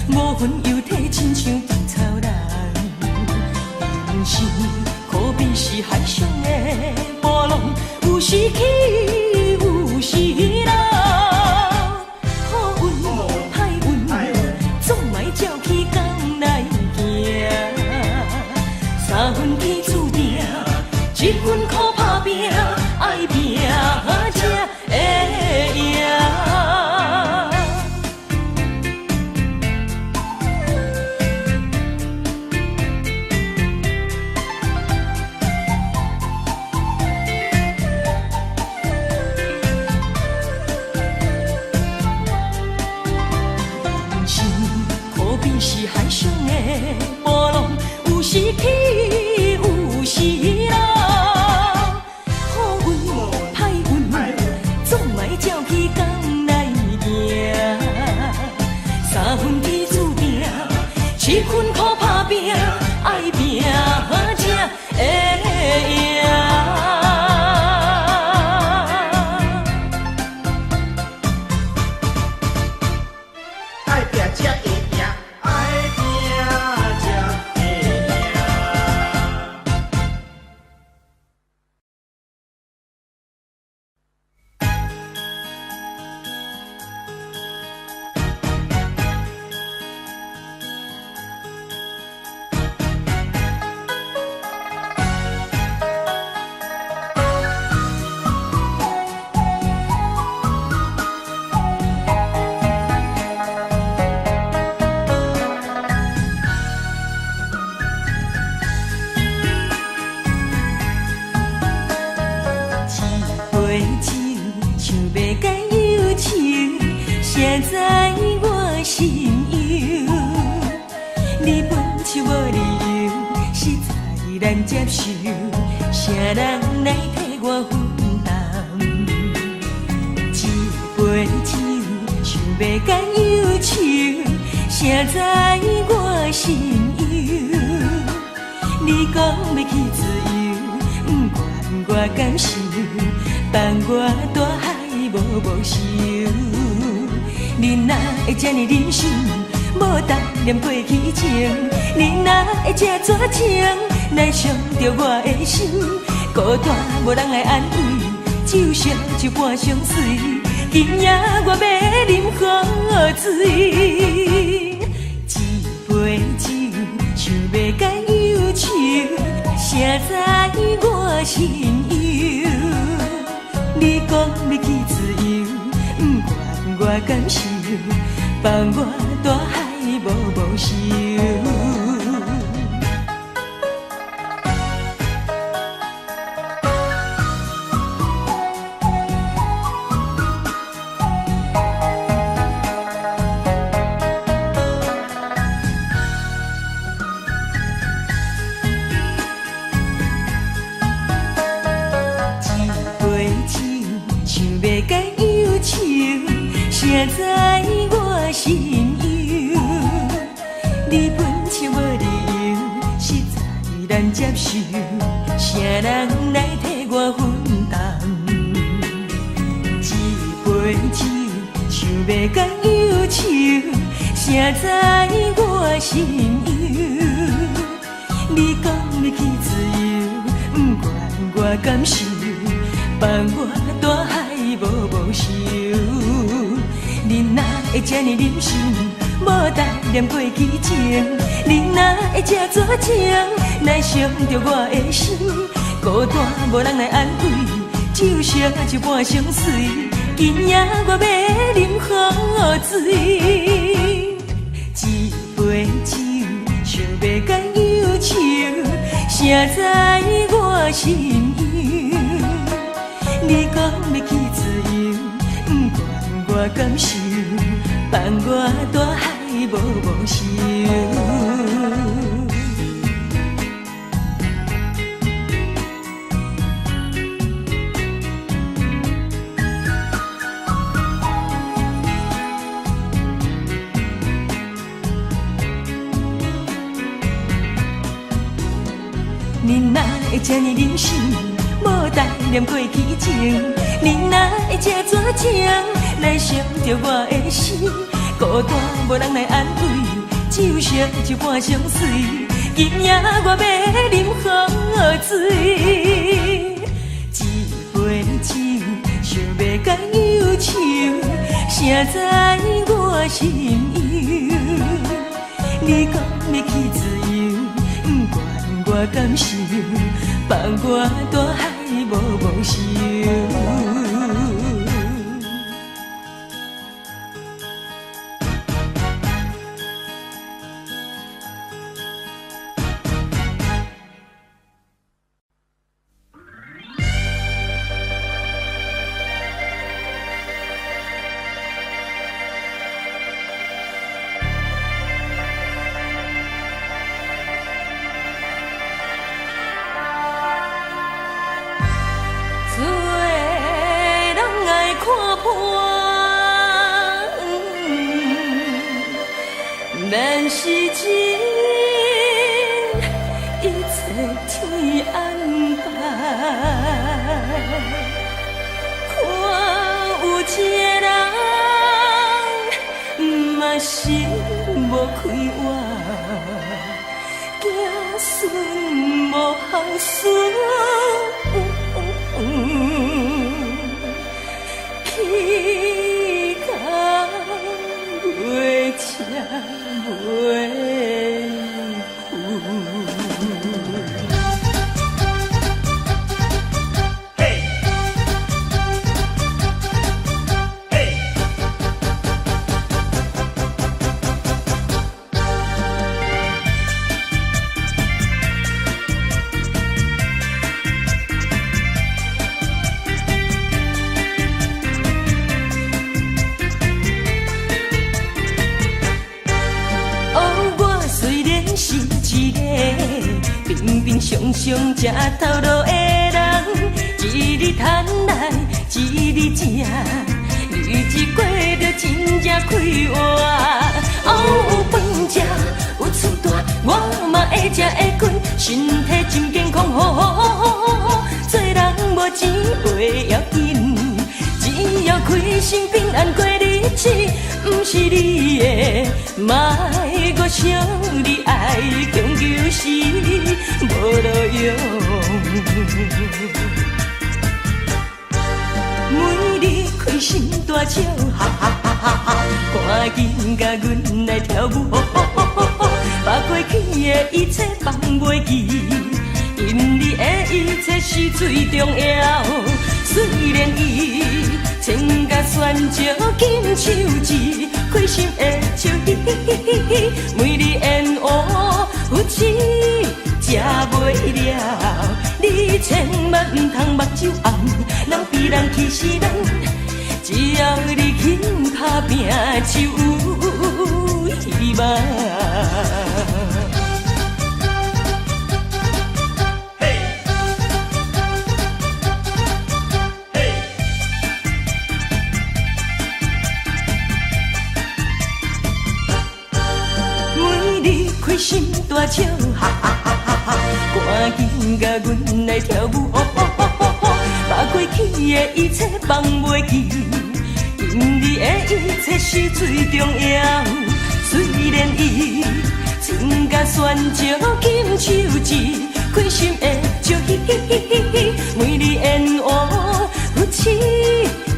無魂猶體，親像稻草人。人生可比是海上的波浪，有時起，有時落。好運歹運，總愛照起工來行。三分天注定，七分靠打拼，愛拼才會贏。人生可比是海上的波浪，有時起，有時落。好運歹運，總愛照起工來行。三分天注定，七分靠打拼，愛拼才會贏。愛拼才會贏，愛拼才會贏。一杯酒，想欲解憂愁，誰知我心憂？你分手無理由，實在難接受，啥人來替我分擔？一杯酒，想欲解憂愁，誰知我心憂？你講欲去自由，不管我感受，放我大海無無愁。你哪會這呢忍心，無單念過去情？你哪會這絕情，來傷著我的心？孤單無人來安慰，酒燒就半相隨。今夜我欲啉好醉，一杯酒，想欲解憂愁，誰知我心憂？你講欲去自由，不管我感受，放我大海無無愁。一杯酒，想欲解憂愁，誰知我心憂？你分手無理由，實在難接受，啥人來替我分擔？一杯酒，想欲解憂愁，誰谁知我心忧？你讲欲去自由，不管我感受，放我大海无无愁。你哪会这呢忍心，无代念过去情？你哪会这绝情，来伤著我的心？孤单无人来安慰，酒烧一半相随。今夜我欲饮雨水，一杯酒，想欲甲忧愁，谁知我心忧？你讲欲去自由，不管我感受，放我大海无无愁。你哪会这呢忍心，无代念过去情？你哪会这绝情，来伤著我的心？孤单无人来安慰，酒烧一半相随。今夜我欲饮雨水，一杯酒，想欲甲忧愁，谁知我心忧？你讲欲去自由，不管我感受，放我大海无无愁。做人爱看破，免是真，一切天安排。看有一个人，嘛是无开活，子孙无孝顺。起工袂吃袂赴。哦，我虽然是一个平平常常食头路的人，一日趁来一日食，日子过得真正快活。哦，有饭食，有厝住，我嘛会食会睏，身体真健康，好好好。做人无钱袂要紧，只要开心平安过日子，毋是你的，莫阁想你爱强求时无路用。每日开心大笑，哈哈哈哈哈！赶紧共阮来跳舞，把过去的一切放袂记，今日的一切是最重要。虽然伊穿甲旋石金手指，开心的笑嘻嘻嘻嘻，每日烟雾有痴食袂了，你千万毋通目睭红，人比人气死人，只要你肯打拼，就有希望。每日开心大笑，哈哈哈哈哈！赶紧共阮来跳舞，把过去的一切放袂记，今日的一切是最重要。虽雖然伊穿甲旋石金手指，開心會笑嘻嘻嘻嘻嘻，每日煙霧有痴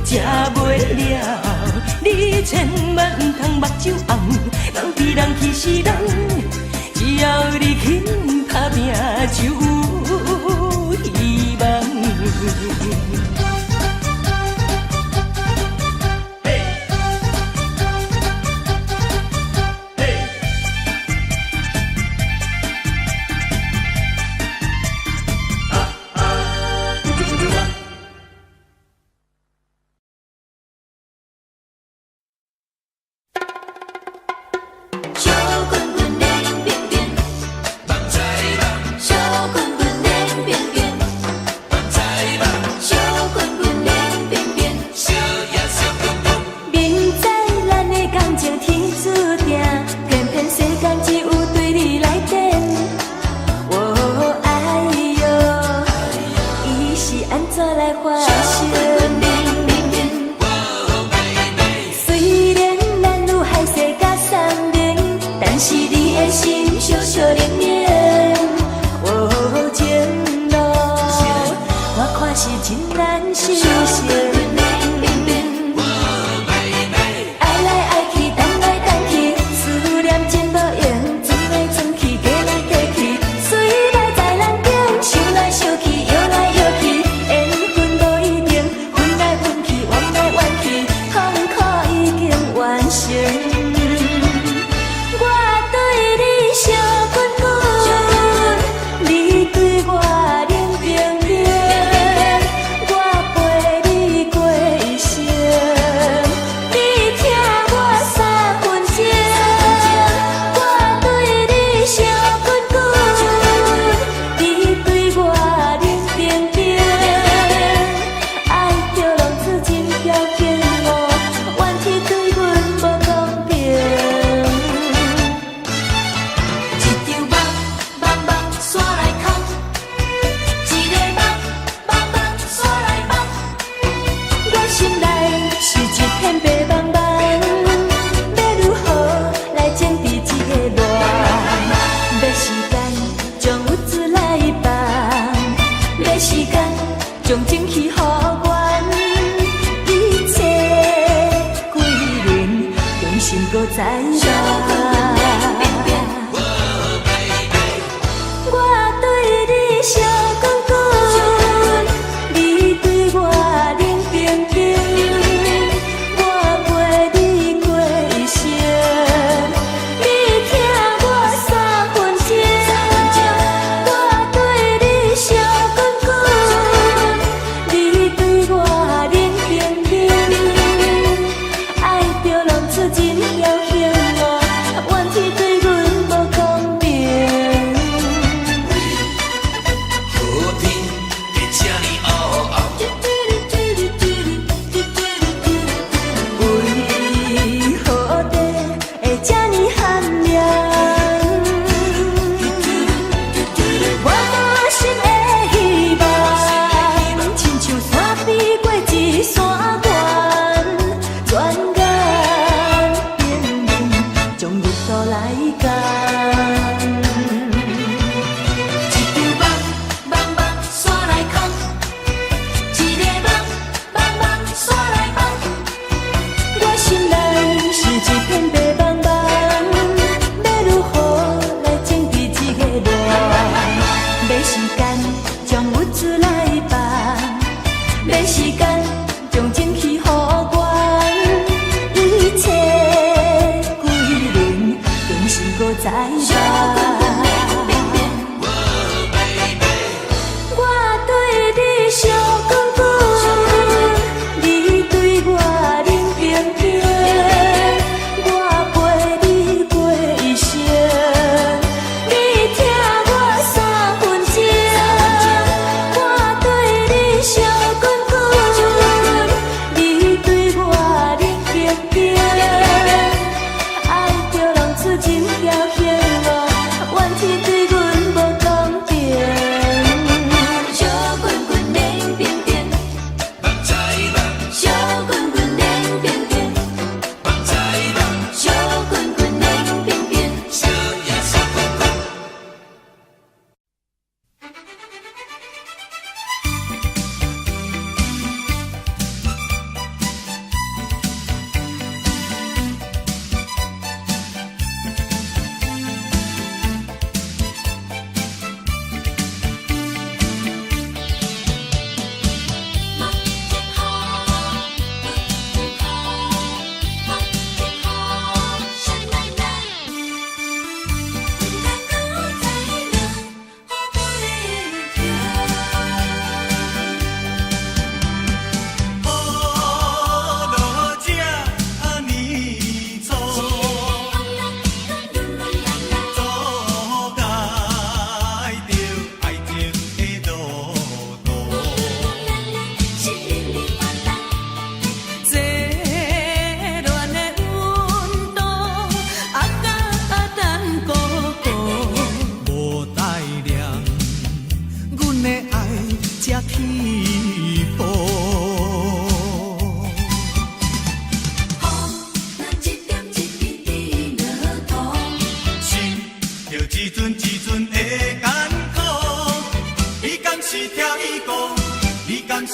食袂了。你千萬毋通目睭紅，人比人氣死人，只要你肯拍拚，就有希望。小滾滾冷冰冰，小滾滾冷冰冰，小滾滾冷冰冰。明知咱的感情天注定，偏偏世間只有對你來電。哦，哎喲，伊是按怎來發生？雖然咱有海誓佮山盟，但是你的心小小冷冷。哦，情路我看是真難實現。愛來愛去，等來等去，思念真無閒，轉來轉去，過來過去，水來在難頂，想來想去，搖來搖去，緣分無一定，分來分去，怨來怨去，痛苦已經完成。我對你小滾滾，你對我冷冰冰，我陪你過一生，你疼我三分情。我對你小滾滾，你對我冷冰冰，愛著浪子真矯情哦，怨天對阮無公平。一場夢夢夢煞來空，一个夢夢夢煞來夢。我心內是一片白茫茫，欲如何來整治這个亂？欲時間將鬱卒來放，欲時間將情去予原，一切歸零，重新閣再來。我對你小滾滾，你對我冷冰冰，我陪你過一生，你疼我三分情。我對你小滾滾，你對我冷冰冰，愛著浪子真僥倖哦，怨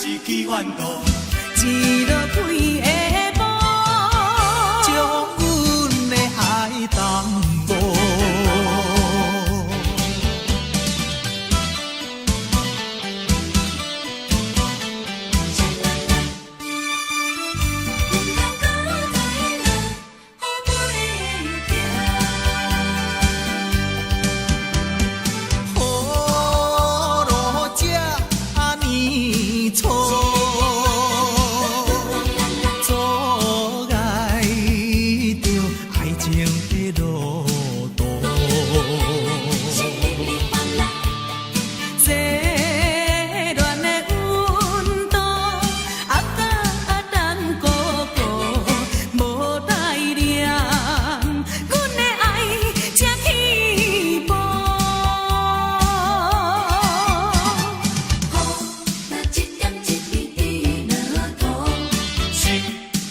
是去怨妒？一落几下晡，将阮的爱耽误。何路這呢错？阻碍著愛情的路途。這戀的溫度，壓甲重鼓鼓，無代念，阮的愛才起步。心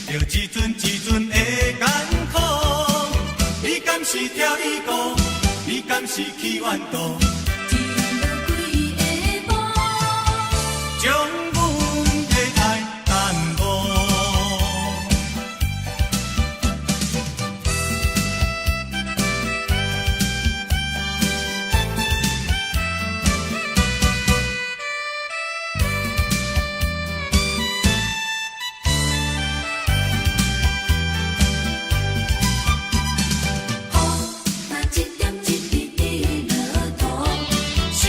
著一阵一阵的艱苦，你敢是疼伊顧？你敢是去怨妒？將阮的愛耽誤。心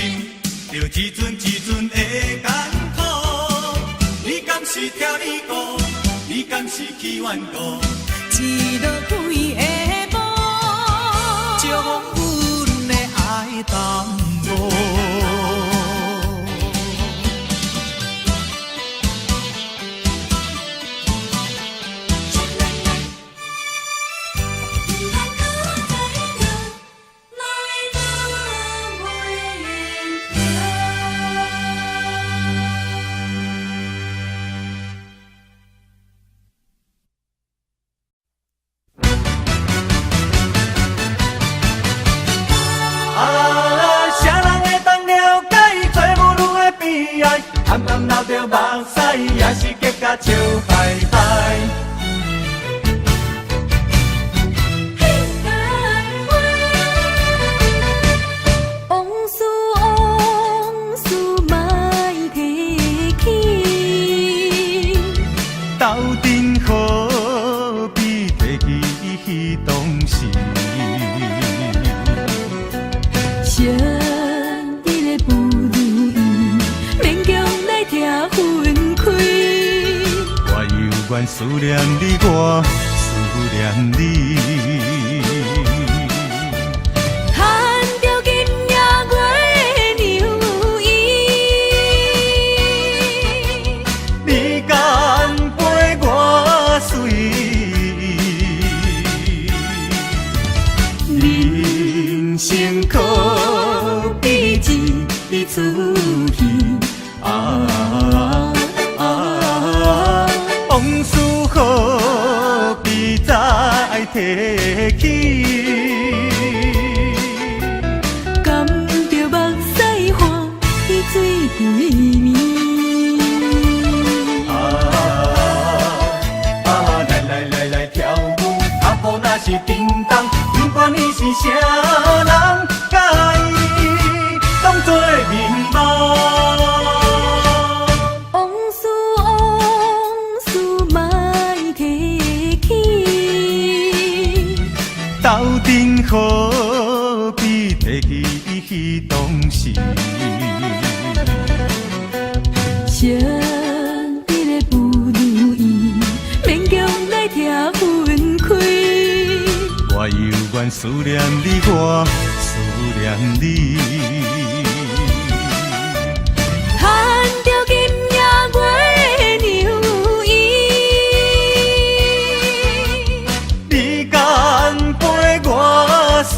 著一阵一陣的艱苦，你敢是疼伊顧？你敢是去怨妒？一落幾下晡，將阮的愛耽誤。啊，啥人會當了解做母女的悲哀？暗暗流著目屎，也是結甲笑嗨嗨。往事往事莫提起，鬥陣何必提起彼當時？昔日的不如意，勉強來拆分開。我猶原思念你，我思念你。牽著今夜月娘伊，你敢陪我隨？人生可比一出戲。啊啊！往事何必再提起？甘著目屎看彼水規暝。啊啊！來來來來跳舞，腳步若是叮當，不管你是啥人，佮伊當作眠夢。往事往事莫提起，鬥陣何必提起彼當時？昔日的不如意，勉強來拆分開。我猶原思念你，我思念你。牽著今夜月娘伊，你敢陪我隨？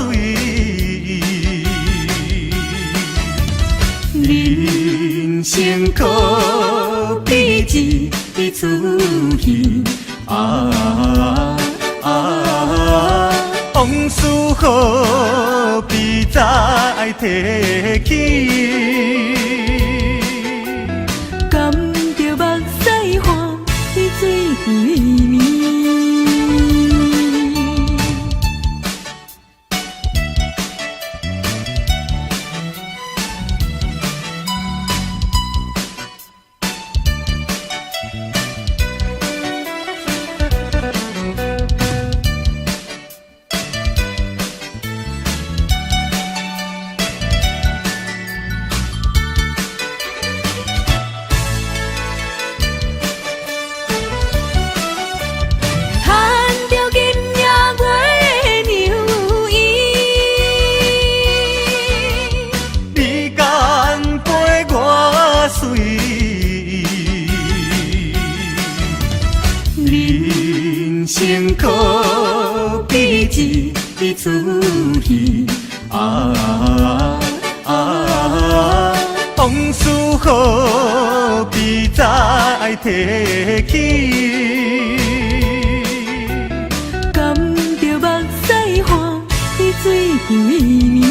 人生可比一出戲。啊啊！往事何必再提起？甘著目情可比一出戏啊啊！往事何必再提起？甘著目屎看彼水规暝。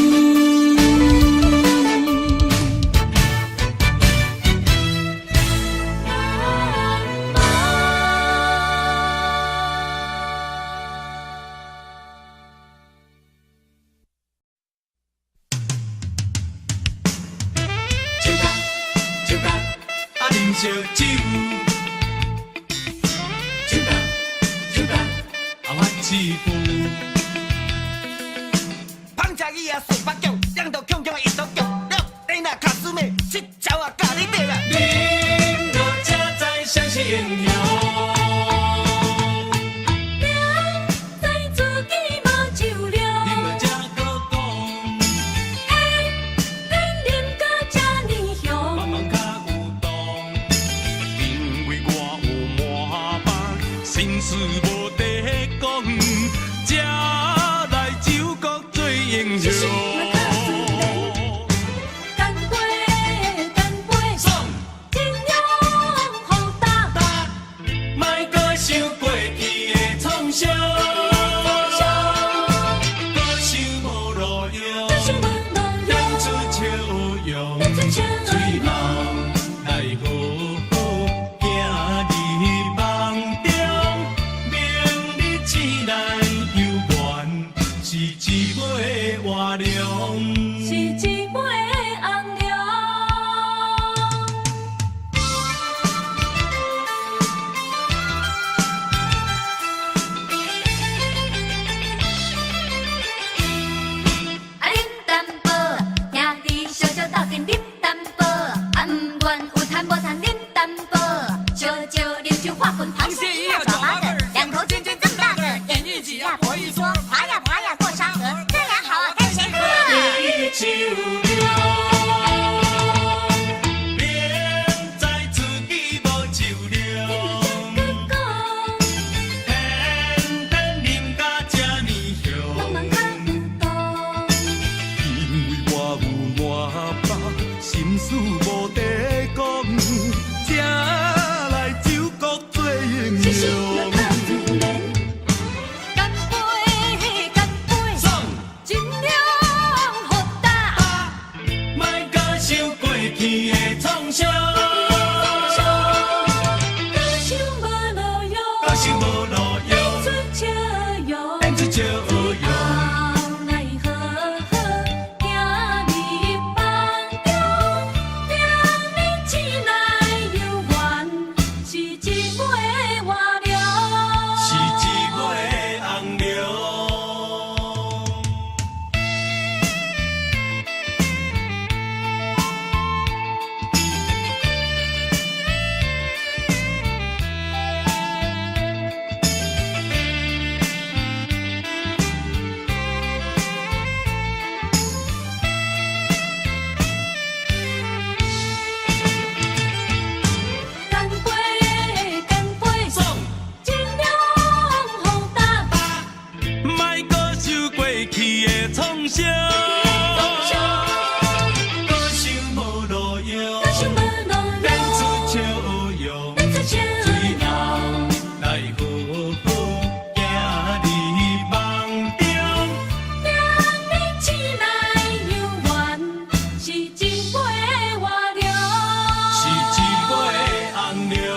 酒干酒干，啊啉烧酒。酒干酒干，啊番起舞。芳食鱼啊，四八强，两度强强一度强，了你若卡师妹，七桥啊教你对啦。饮落才知谁是英雄。明知自己无酒量，饮落才阁讲，偏偏啉到这呢雄。慢慢较有当。因为我有满腹心事无得讲，才来酒国做英雄。干杯，干杯，尽量予干。莫阁想过去的创伤，阁想无路用，演出笑容，最后来好好行入梦中，明日醒来犹原是一尾活龙。是一尾红龙。啊，啉淡薄，兄弟小少斗阵啉淡薄，啊，毋管有趁無趁啉淡薄，燒酒啉酒化滾螃蟹一樣爪八個，兩頭尖尖這麼大個，眼一擠呀婆一縮，爬呀爬呀過沙河，哥倆好啊跟誰喝？酒量，明知自己無酒量，偏偏啉甲這呢雄。因為我有滿腹心事無得講，才來酒國做英雄。乾杯，乾杯，盡量予干。莫閣想過去的創傷，阁想無路用，阁想無路用，演出笑容，演出笑容。来好好行入梦中，明日醒來猶原是一尾活龍。是一尾紅龍。乾杯，乾杯，盡量予干。莫閣想過去的創傷，阁想無路用，阁想無路演出用，笑容，演出笑最容。後來好好行入夢中。明日醒來猶原是一尾活龍。是一尾紅龍。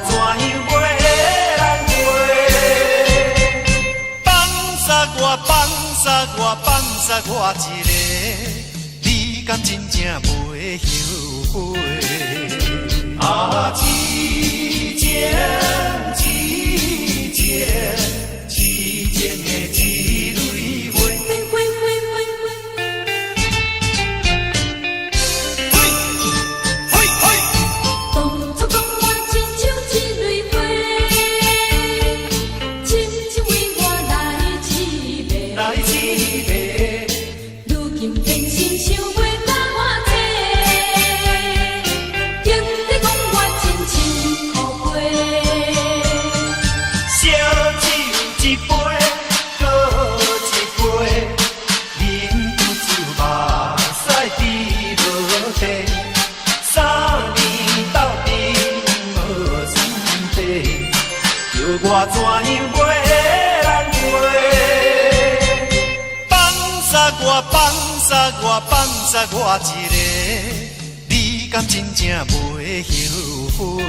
怎樣袂難過？放殺我，放殺我，放殺我一个，你敢真正袂後悔？啊，痴情痴情痴情的一蕊花。當初講我親像一蕊花，深情為我來痴迷，來痴迷，如今變心想袂當我找，經你講我真情苦過。燒酒一杯，閣一杯，饮不酒目屎滴落地，三年鬥陣無算地，叫我怎樣袂難過？放殺我，放殺我，放殺我一个，你敢真正袂後悔？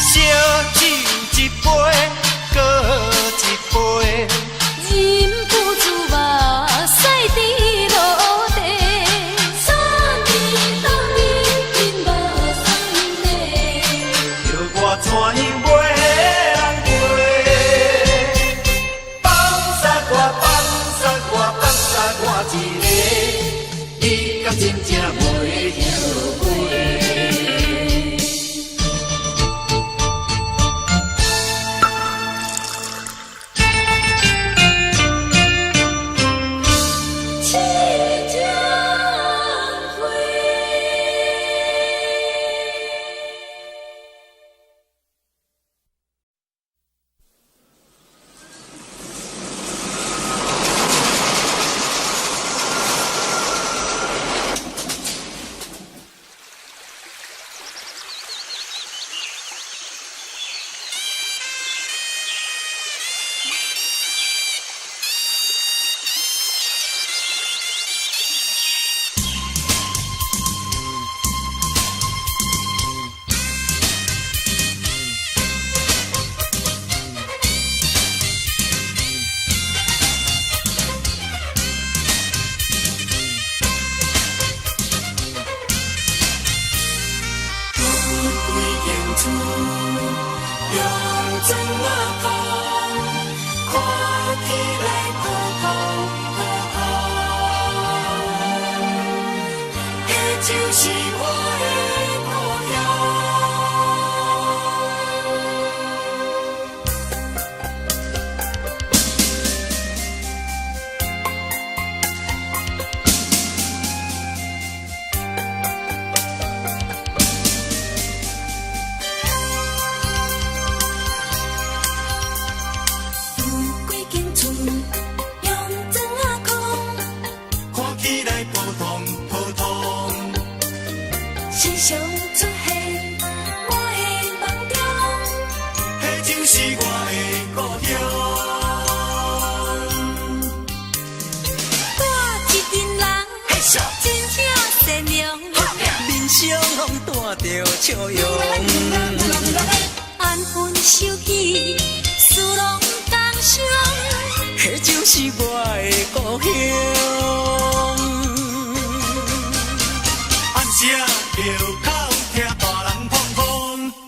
燒酒一杯，閣一杯，忍不住目屎滴落地，三年鬥陣無算地，叫我怎樣袂難過？放殺我，放殺我，放殺我一个，你敢真正袂後悔？痴情花。就是我的故鄉。有幾間厝用磚仔空，看起來普通普通，時常出現我的夢中。彼就是我的故鄉。住一陣人，真正善良，面上攏帶著笑容。安分守己，事攏共相。彼就是我的故鄉。暗時仔廟口聽大人碰碰，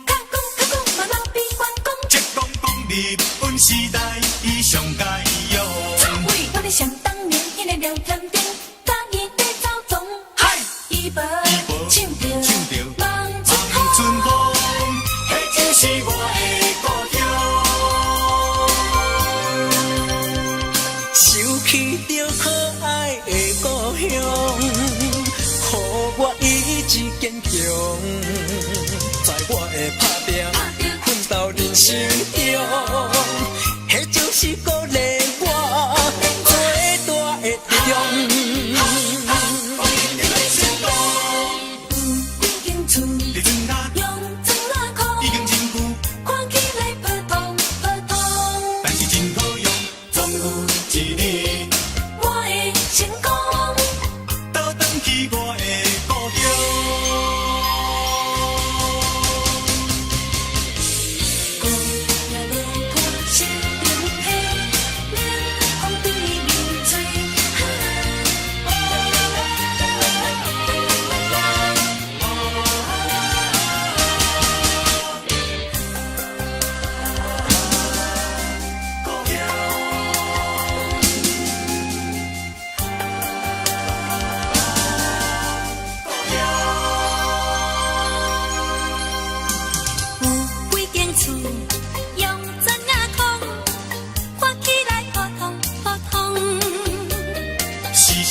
較講較講嘛老比關公。浙江講日本時代伊上佳用。我咧想當年彼个廖添丁，甲伊在走總，伊無唱著唱著望春望春風，彼就是我的故鄉。想起著可愛的故鄉，予我意志堅強，在我的打拼奮鬥人生中，彼就是鼓勵我最大的力量。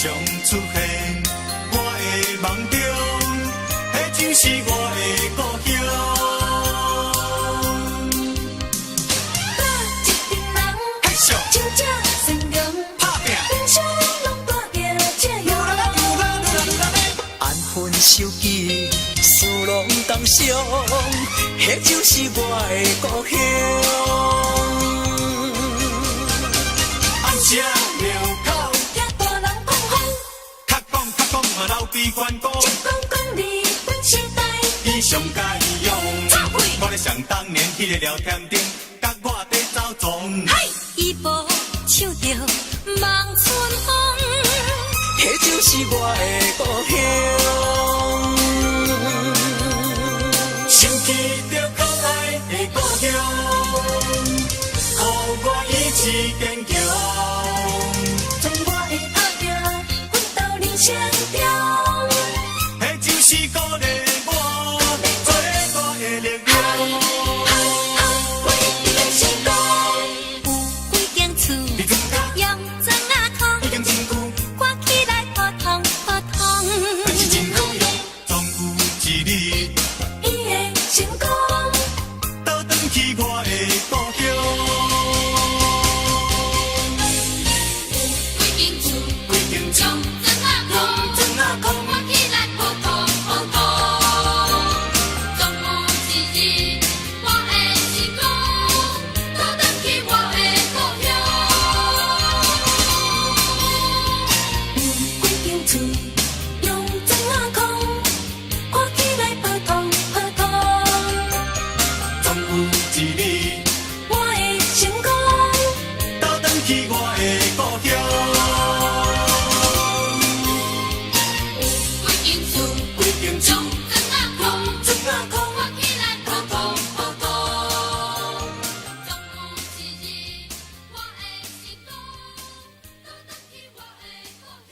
常出現我的夢中，彼就是我的故鄉。一群人，真正善良，拍拚，平常攏帶著笑容。安分守己，事攏同常，彼就是我的故鄉。暗聲廟口，聽大人講風，較講較講嘛流鼻關公，一講講日本時代，伊上該用。我咧想當年彼个廖添丁，佮我佇走撞。伊無唱著望春風，彼就是我的故鄉。想起著可愛的故鄉，予我意志堅強。從我的打拼，奮鬥人生中，彼就是鼓勵我最大的力量。為你成功。有幾間厝用磚仔空，已經真久，看起來普通普通。但是真好用，總有一日，伊會成功。倒轉去我的故鄉。幾間厝，幾間厝用磚仔空，磚仔空看起來普通普通。總有一日，我會成功，倒轉去我的故鄉。有幾間厝用磚仔空，看起來普通普通。總有一日，我會成功。倒轉去我的故鄉。幾間厝，幾間厝用磚仔空，磚仔空，看起來普通普通。總有一日，我會成功，倒轉去我的故鄉。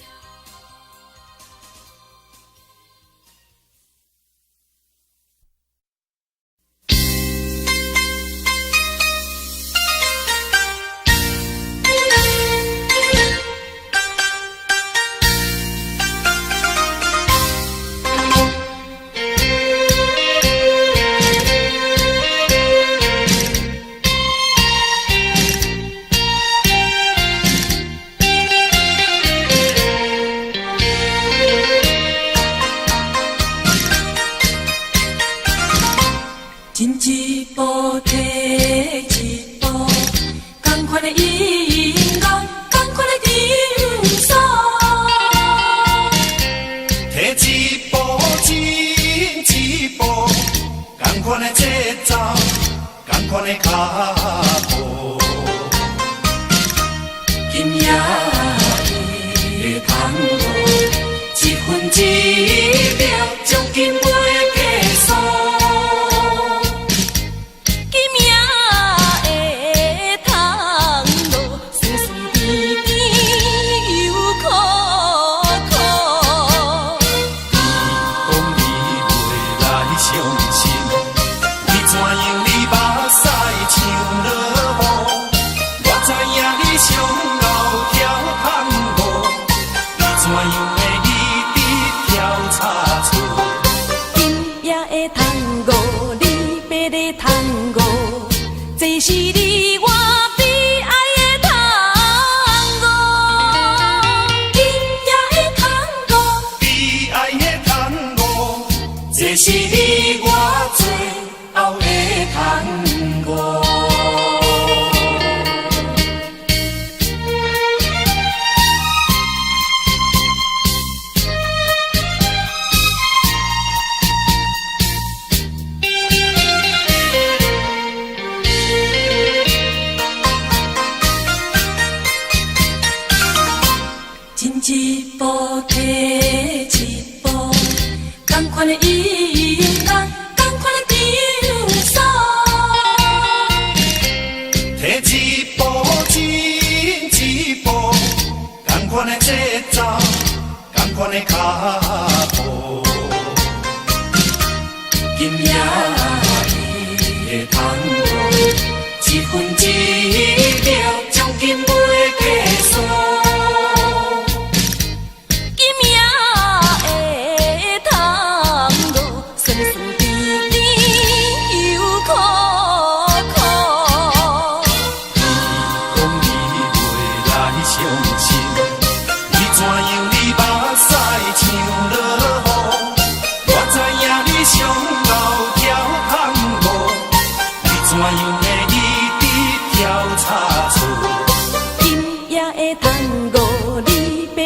進一步，退一步，仝款的音樂，仝款的場所。退一步，進一步，仝款的節奏，仝款的腳步。今夜的探戈，一分一秒將近袂計數。今夜的探戈，酸酸甜甜又苦苦。講你袂來傷心，你怎樣你目屎像落雨？我知影你上後跳探戈，你怎樣會一直挑差錯？今夜的探戈，你爬咧探戈，這是你我悲哀的探戈。今夜的探戈，悲哀的探戈，這是你我最後的探戈。進一步，退一步，仝款的音樂，仝款的場所。退一步，進一步，仝款的節奏，仝款的腳步。今夜的探戈，一分一秒將近袂計數。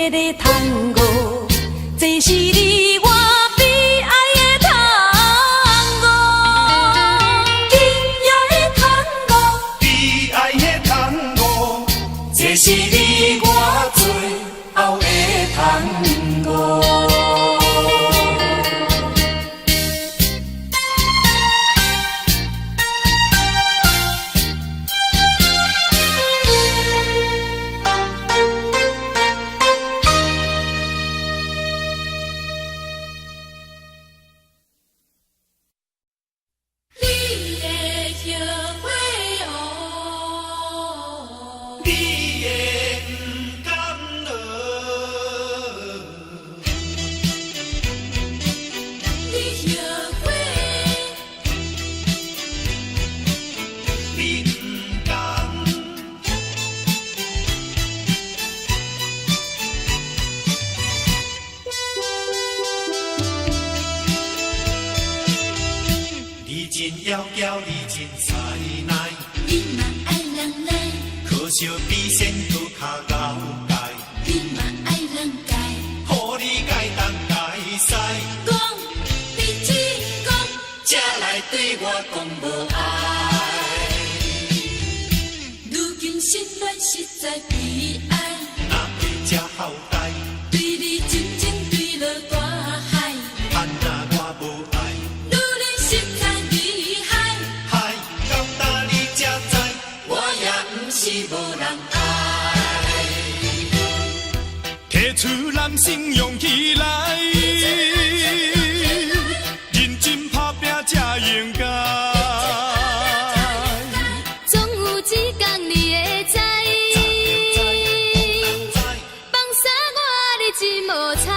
个探戈，這是你我悲哀的探戈，今夜的探戈，悲哀的探戈，這是你我最後的探戈。你會後悔哦。你會不甘哦？你後悔，你不甘。你真窈窕，你真才奈，你嘛愛人來，可惜比仙閣較高階，你嘛愛人改，予你改東改西，講你真講，才來對我講無愛。如今失戀實在悲哀，哪會這後代？對你真情墜落大海，盼若我無愛，女人實在厲害，害到今你才知，我也毋是無人愛。提出男性勇氣來，認真打拼才應該。總有一天你會知，放啥我你真無彩。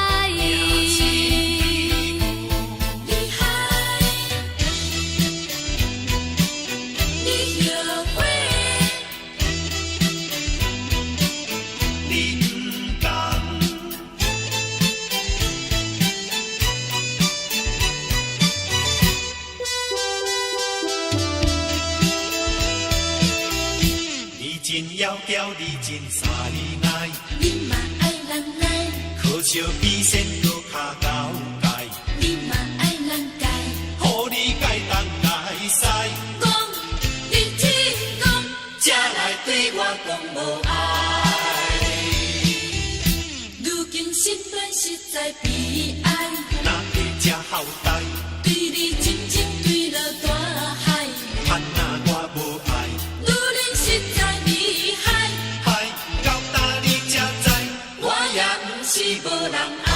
厲害，你後悔，你不甘。你真窈窕，你真才奈，你嘛愛人來，可惜比仙閣較高階，你嘛愛人改，予你改東改西，講你真講，才來對我講無愛。如今失戀實在悲哀，哪會這後代？對你真情墜落大海，盼若我無愛，女人實在厲害，害到今你才知，我也毋是無人愛。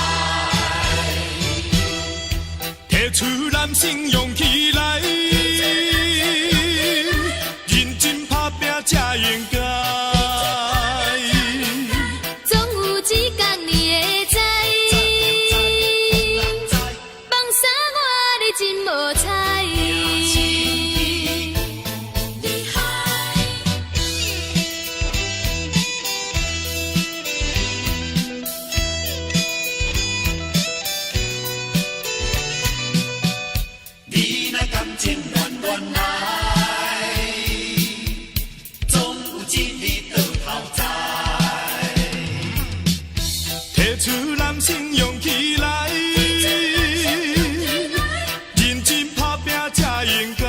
提出男性勇氣來，認真打拼才應該。總有一天你會知，放啥我你真無彩。厲害，你若感情慢慢來，總有一日倒頭知。提出男性勇氣來，認真打拼才應該。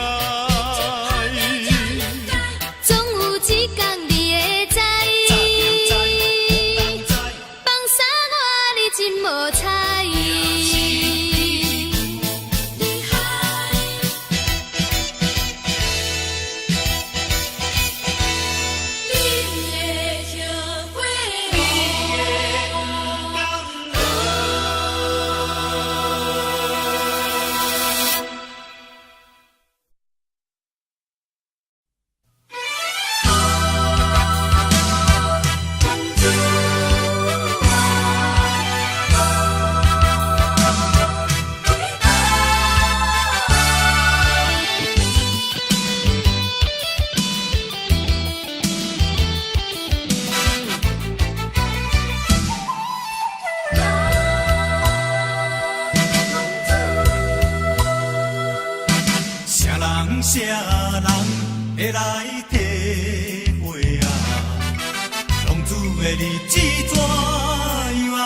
總有一天你會知，放啥我你真無彩。厲害，你會後悔啥人啥人會來體會啊？浪子的日子怎樣啊？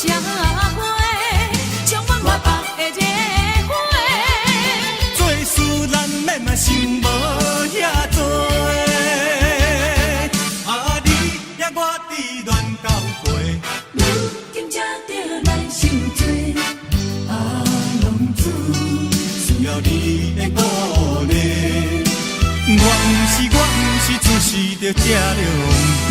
社會，充滿無別的熱火。做事難免嘛想無遐濟，啊你疼我痴戀交陪，如今才著來受罪。啊浪子需要你的鼓勵，我毋是出世就這狼狽。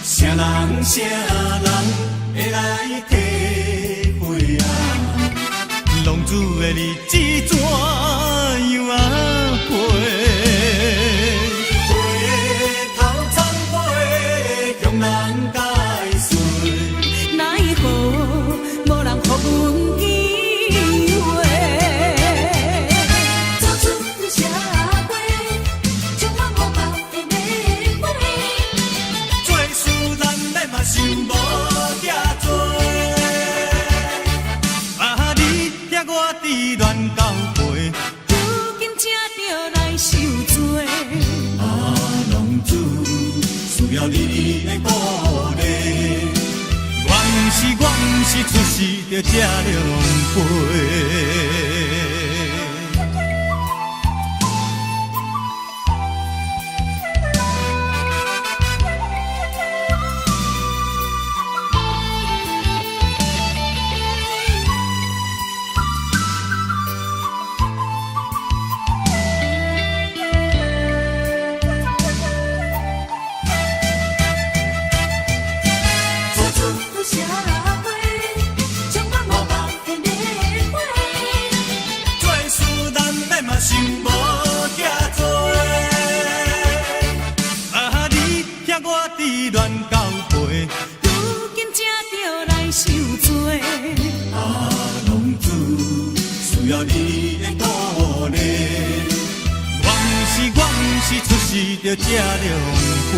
啥人啥人會來體會啊？浪子的日子怎樣啊過？回頭苍飞，向人解釋。奈何無人予阮機會。走出社會，充滿無別的熱火。做事難免嘛想無遐濟，啊你疼我痴戀交陪，如今才著來受罪。啊浪子需要你的鼓勵，我毋是出世就這狼狽。走出社會，充滿無別的熱火。做事難免嘛想無遐濟，啊你疼我痴戀交陪，如今才著來受罪。啊浪子需要你的鼓勵，我毋是出世就這狼狽。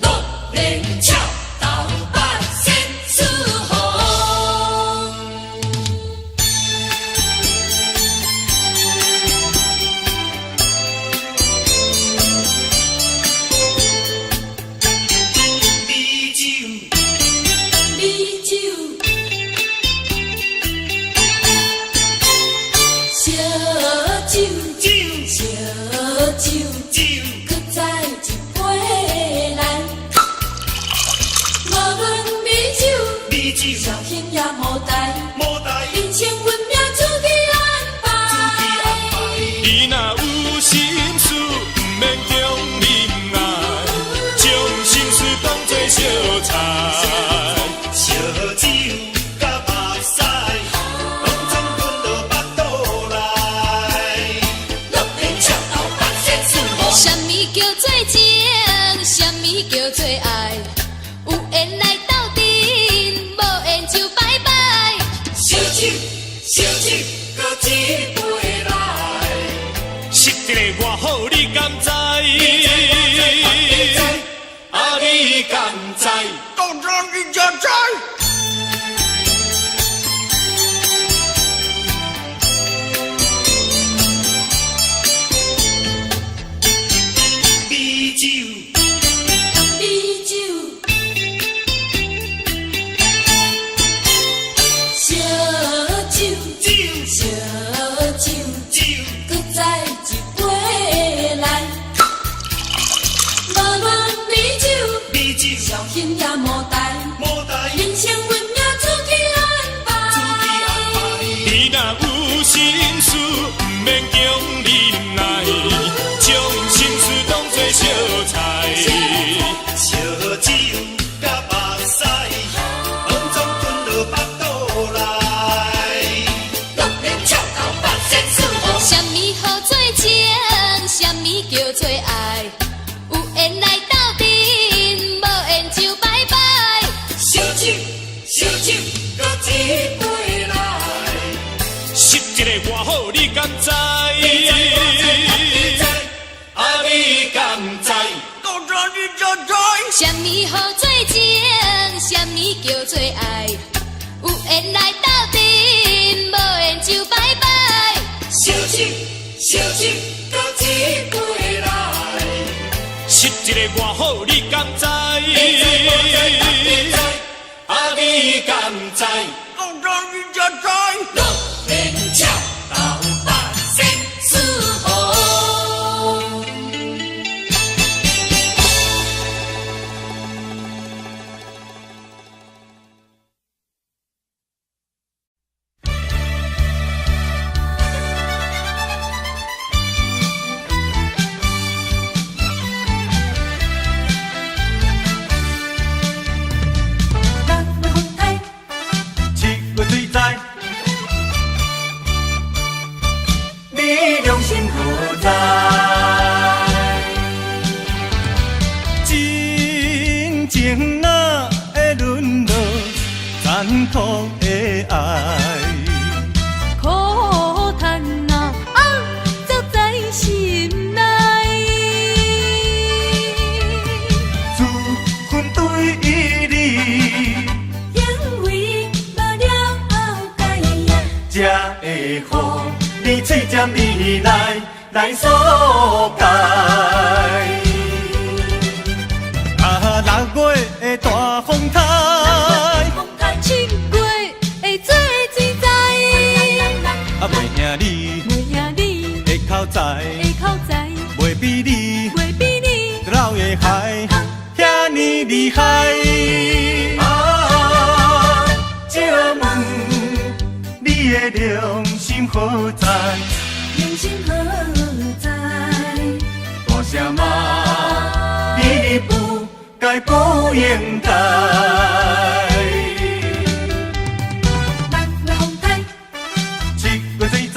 六连俏，斗八仙四红。美酒，美酒，燒酒，酒，燒酒，酒，閣再一杯來。無論美酒，美酒，紹興也無代，無代，人生運命自己安排。你若有心事，毋免強忍耐，將心事當作相菜。燒酒佮目屎，攏總吞落腹肚內。六連俏，斗八仙四紅。啥物叫做情？啥物叫做愛？有緣來鬥陣，無緣就拜拜。燒酒，燒酒，閣一杯來。實一个偌好，你敢知？啊，你敢知？當然你才知。美酒，美酒，燒酒，酒，燒酒，酒，閣再一杯來。無論美酒，美酒，紹興也無代，無代，人生運命自己安排。你若有心事，毋免強忍耐，將心事當作相菜。燒酒佮目屎，啥物號做情，啥物叫做愛？有緣來鬥陣，無緣就拜拜。燒酒燒酒，閣一杯來。失一个偌好，你敢知？啊，你敢知？講真你才知。六連俏，斗八仙四號。六月風台，七月水災，你良心何在？真情哪會淪落殘酷的愛？苦嘆啊，啊，藏在心內。自恨對你，因為無了解呀。才會予你喙尖味來來索解。啊，六月的大風台，七月的水水災，啊，袂贏你袂贏你的口才，的口才，袂比你袂比你老的海遐爾厲害。啊，借問你的良心何在？良心何在？大聲罵，你不該不應該。六月風台，七月水災，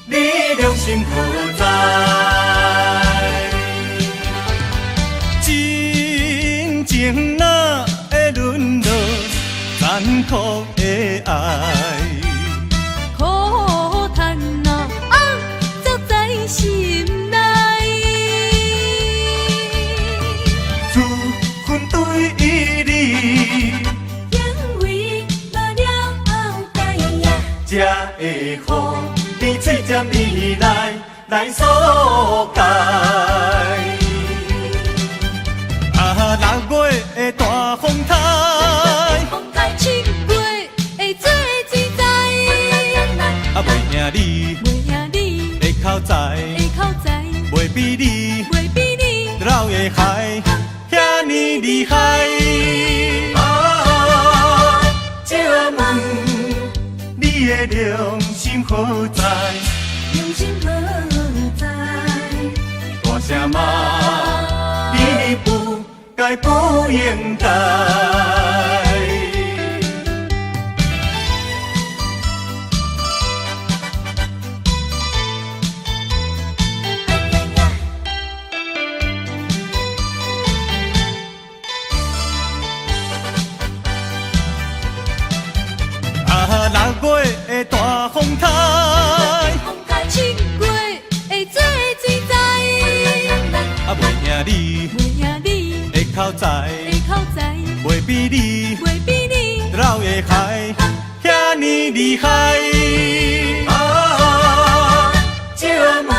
你良心何在？真情哪會淪落殘酷的愛？苦嘆啊，啊，藏在心內。自恨對你，因為無了解呀。才會予你喙尖味來來索解。啊，六月的大風台，七月的水水災，啊，袂贏你袂贏你的口才，的口才，袂比你袂比你老的海遐爾厲害。啊，借問你的良心何在？良心何在？大聲罵，你不該不應該。啊，六月的大風台，七月的水水災，啊，袂贏你袂贏你的口才，的口才，袂比你袂比你老的海遐爾厲害。啊，借問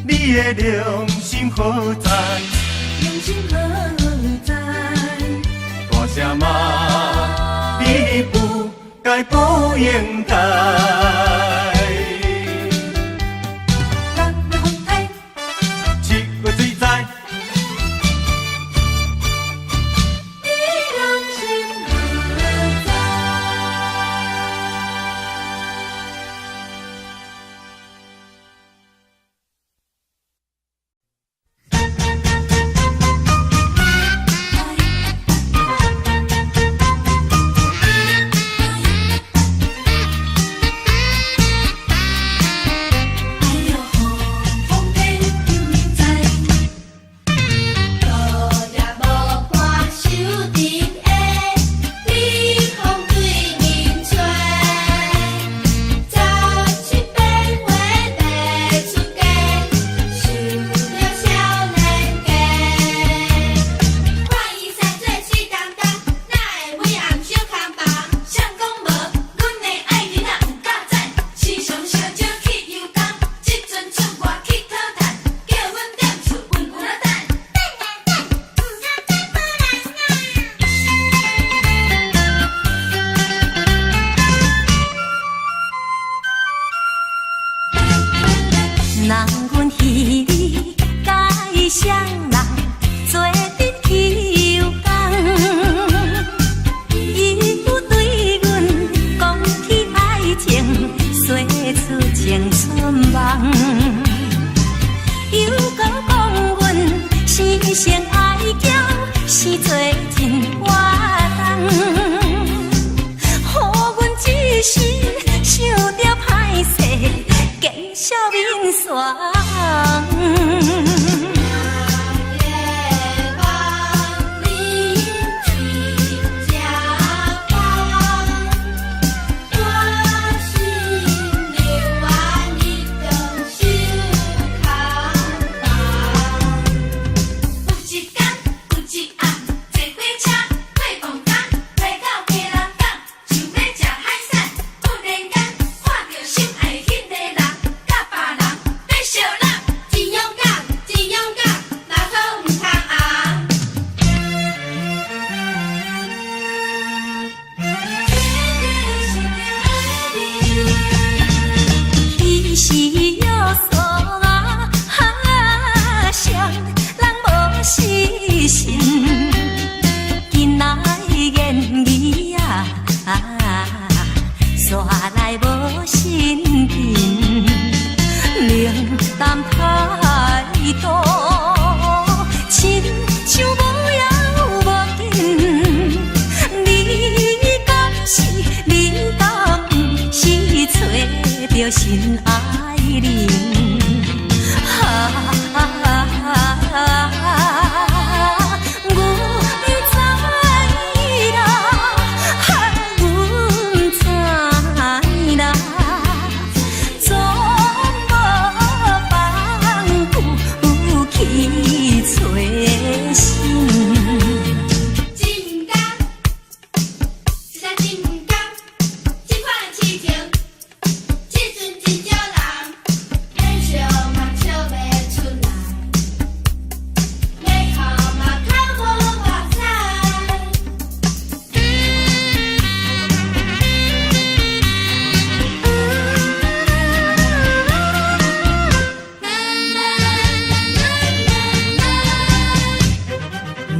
你的良心何在？良心何在？大聲罵，你不該不應該。六月風台，七月水災，你良心何在？ 「又閣講阮生性愛嬌，生做真活動，予阮一時想著歹勢，見笑面煞紅。彼時約束啊，誰人無失信？今仔言語啊，煞來無心情，冷淡態度，親像無影無見。你敢是，你敢是揣著心愛人？啊，阮毋知啦，阮毋知啦，總無放去揣心。真甘，實在真甘，這款痴情，這陣真少人，欲笑嘛笑袂出來，欲哭嘛哭無目屎。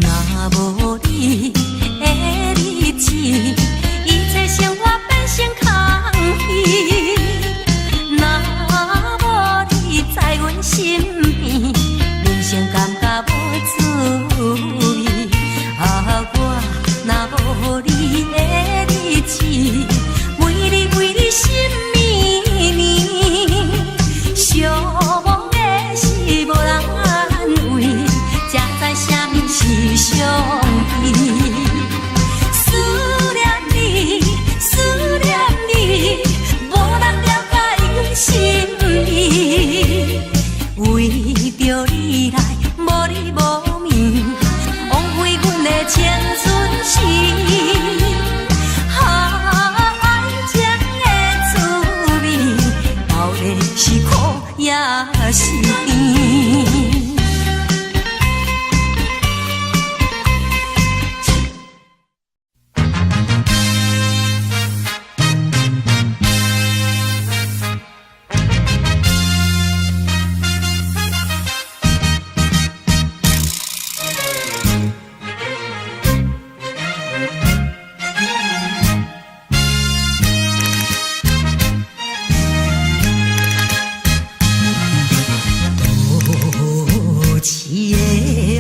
若無你的日子，一切生活變成空虛。若無你在阮身邊，人生感覺無滋味。啊，我若無你的日子，每日為你心綿綿，寂寞的是無人安慰，才知啥物是傷悲。思念你，思念你，無人了解阮心意。為著你來無日無暝，枉費阮的青春時。啊，愛情的滋味，到底是苦抑是甜？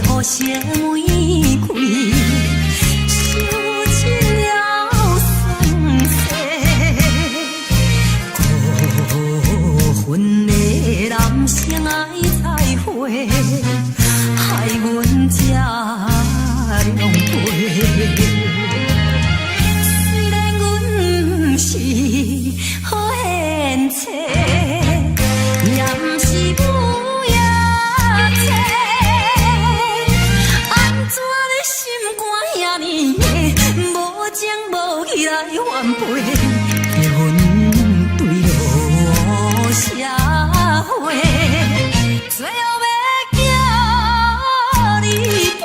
都市的雨声玫瑰，受盡了酸澀。苦恨的男生愛採花，害阮這狼狽。雖然阮毋是好獻策，也毋是母夜叉，按怎你心肝遐呢硬，無情無義來反背，叫阮墜落社會，最後欲叫你陪。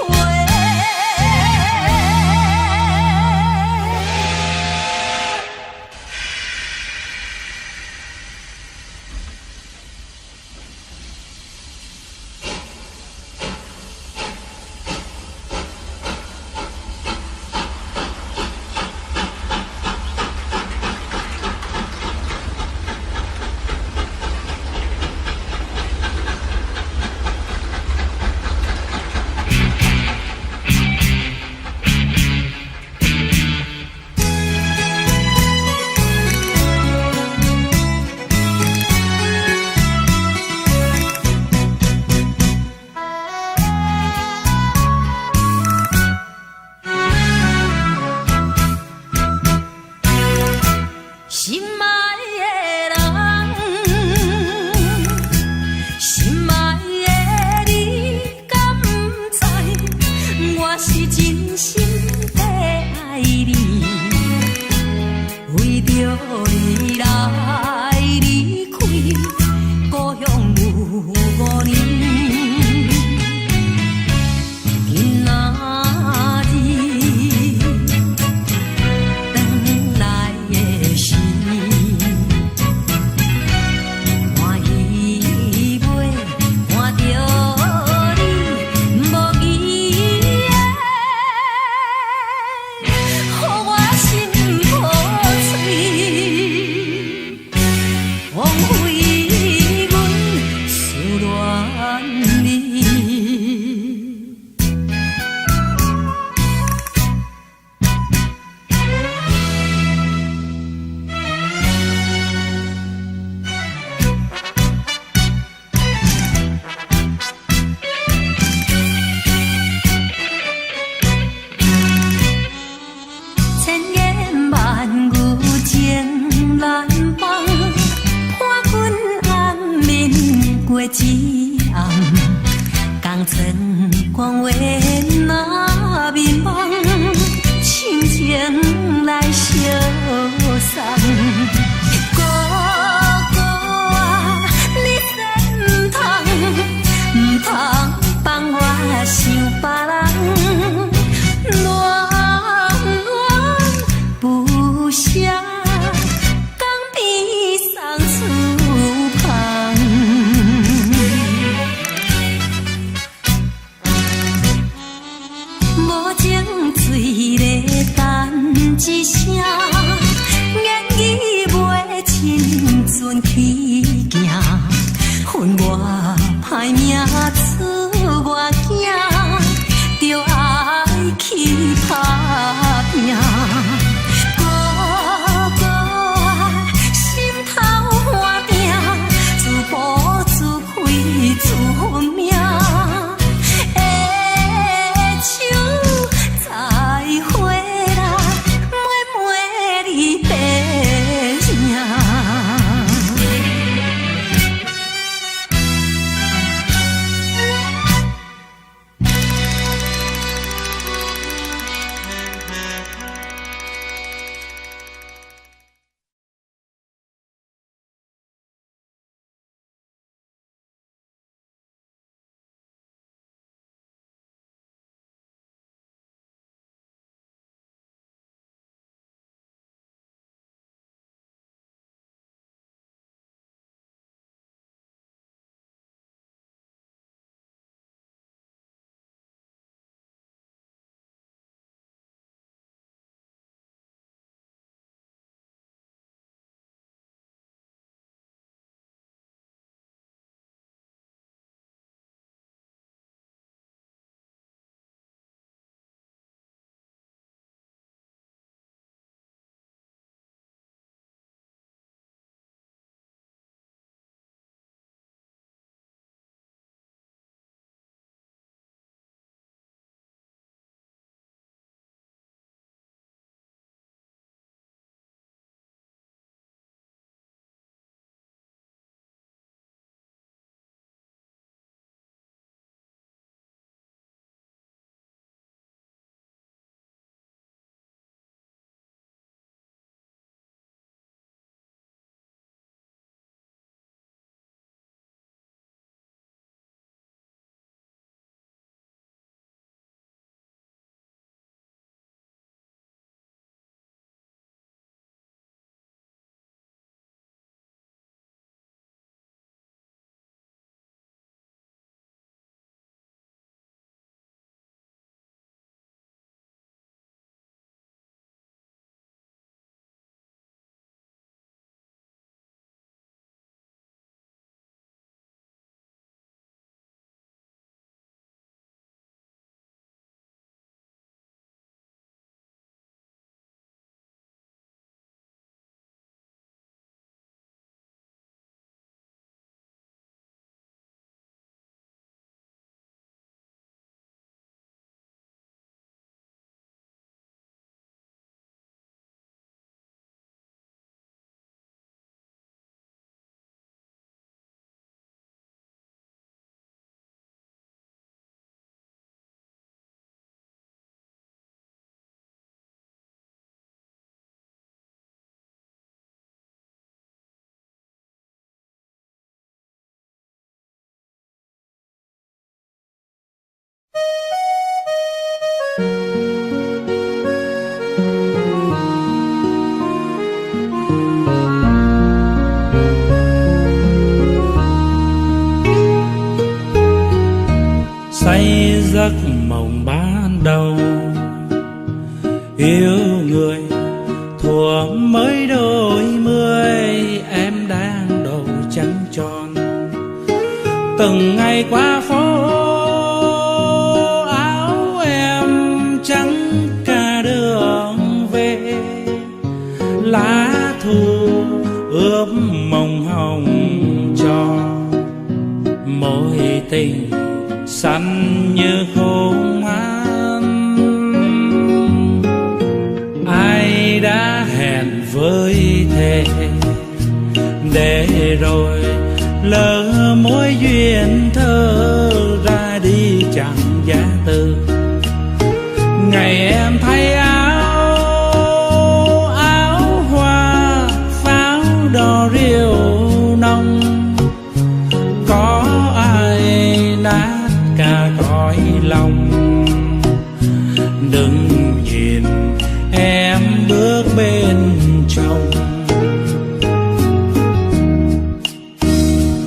一声，言语袂亲阵去行，分外歹命出外惊，著爱去打拼。孤孤心头寒定，自暴自弃自命。下手再会啦，妹妹你别赢。 Say giấc mộng ban đầu, yêu người thuở mới đôi mươi, em đang đầu trắng tròn. Từng ngày qua phố áo em trắng cả đường về, lá thu ướp mộng hồng cho mối tình xanh như khôn an. Ai đã hẹn với thề để rồi lỡ mối duyên thơ ra đi chẳng giá từ. Ngày em thay áo áo hoa pháo đỏ rượu nồng, có ai nát cả cõi lòng. Đừng nhìn em bước bên chồng,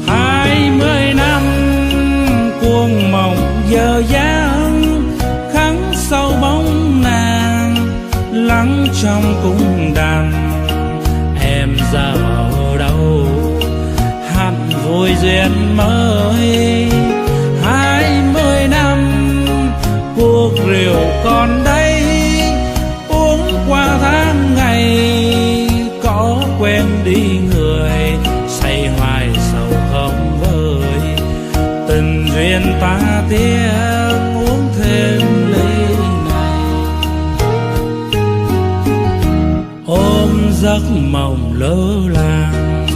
20 năm cuồng mộng giờ dáng khắc sâu bóng Trong cung đàn. Em giờ ở đâu, hát vui duyên mới. 20 năm cuộc rượu còn đây, uống qua tháng ngày có quên đi người, say hoài sầu không vơi. Tình duyên ta tiếc, uống thêm ly này. Ôm giấc mộng lơ làng,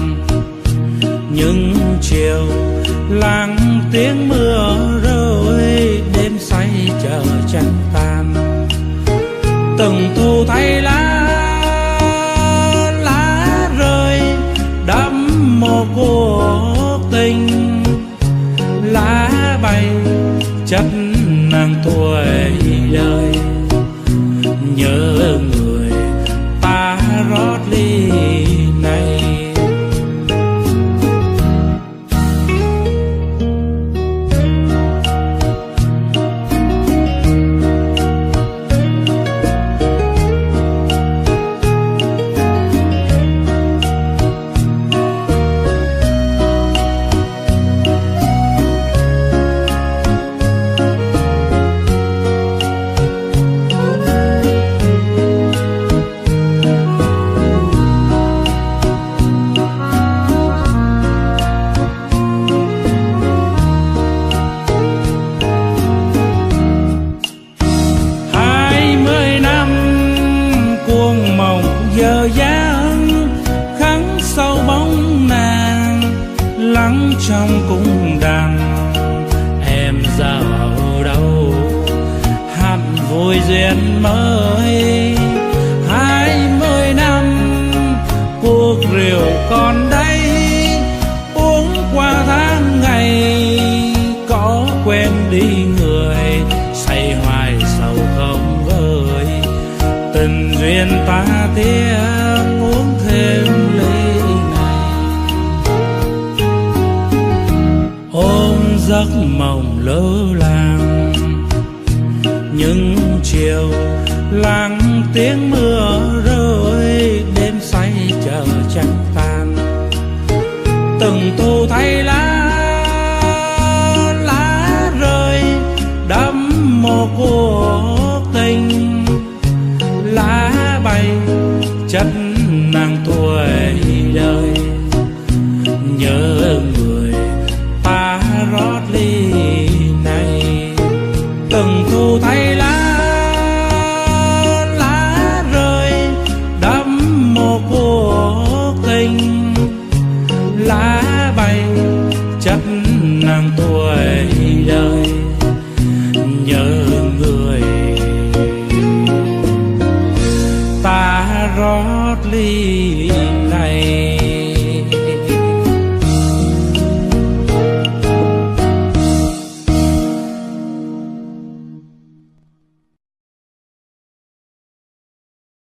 những chiều lắng tiếng mưa rơi, đêm say chờ trăng tàn. Từng thu thay lá, lá rơi đẫm một cuộc tình, lá bay chất nàng tuổi đời. Nhớ người ta rót ly này. 20 năm cuồng mộng giờ dáng, khắc sâu bóng nàng lắng trong cung đàn. Em giờ ở đâu, hát vui duyên mới. 20 năm cuộc rượu còn đây, uống qua tháng ngày có quên đi người, say hoài sầu không vơi. Tình duyên ta tiếc, uống thêm ly này. Ôm giấc mộng lơ làng, những chiều lắng tiếng mưa rơi, đêm say chờ trăng tàn. Từng thu thay lá, lá rơi đẫm một cuộc tình, lá bay chất nàng tuổi đời. Nhớ người ta rót ly này. Từng thu thay lá, lá rơi đẫm một cuộc tình, lá bay chất nàng tuổi đời. Nhớ người ta rót ly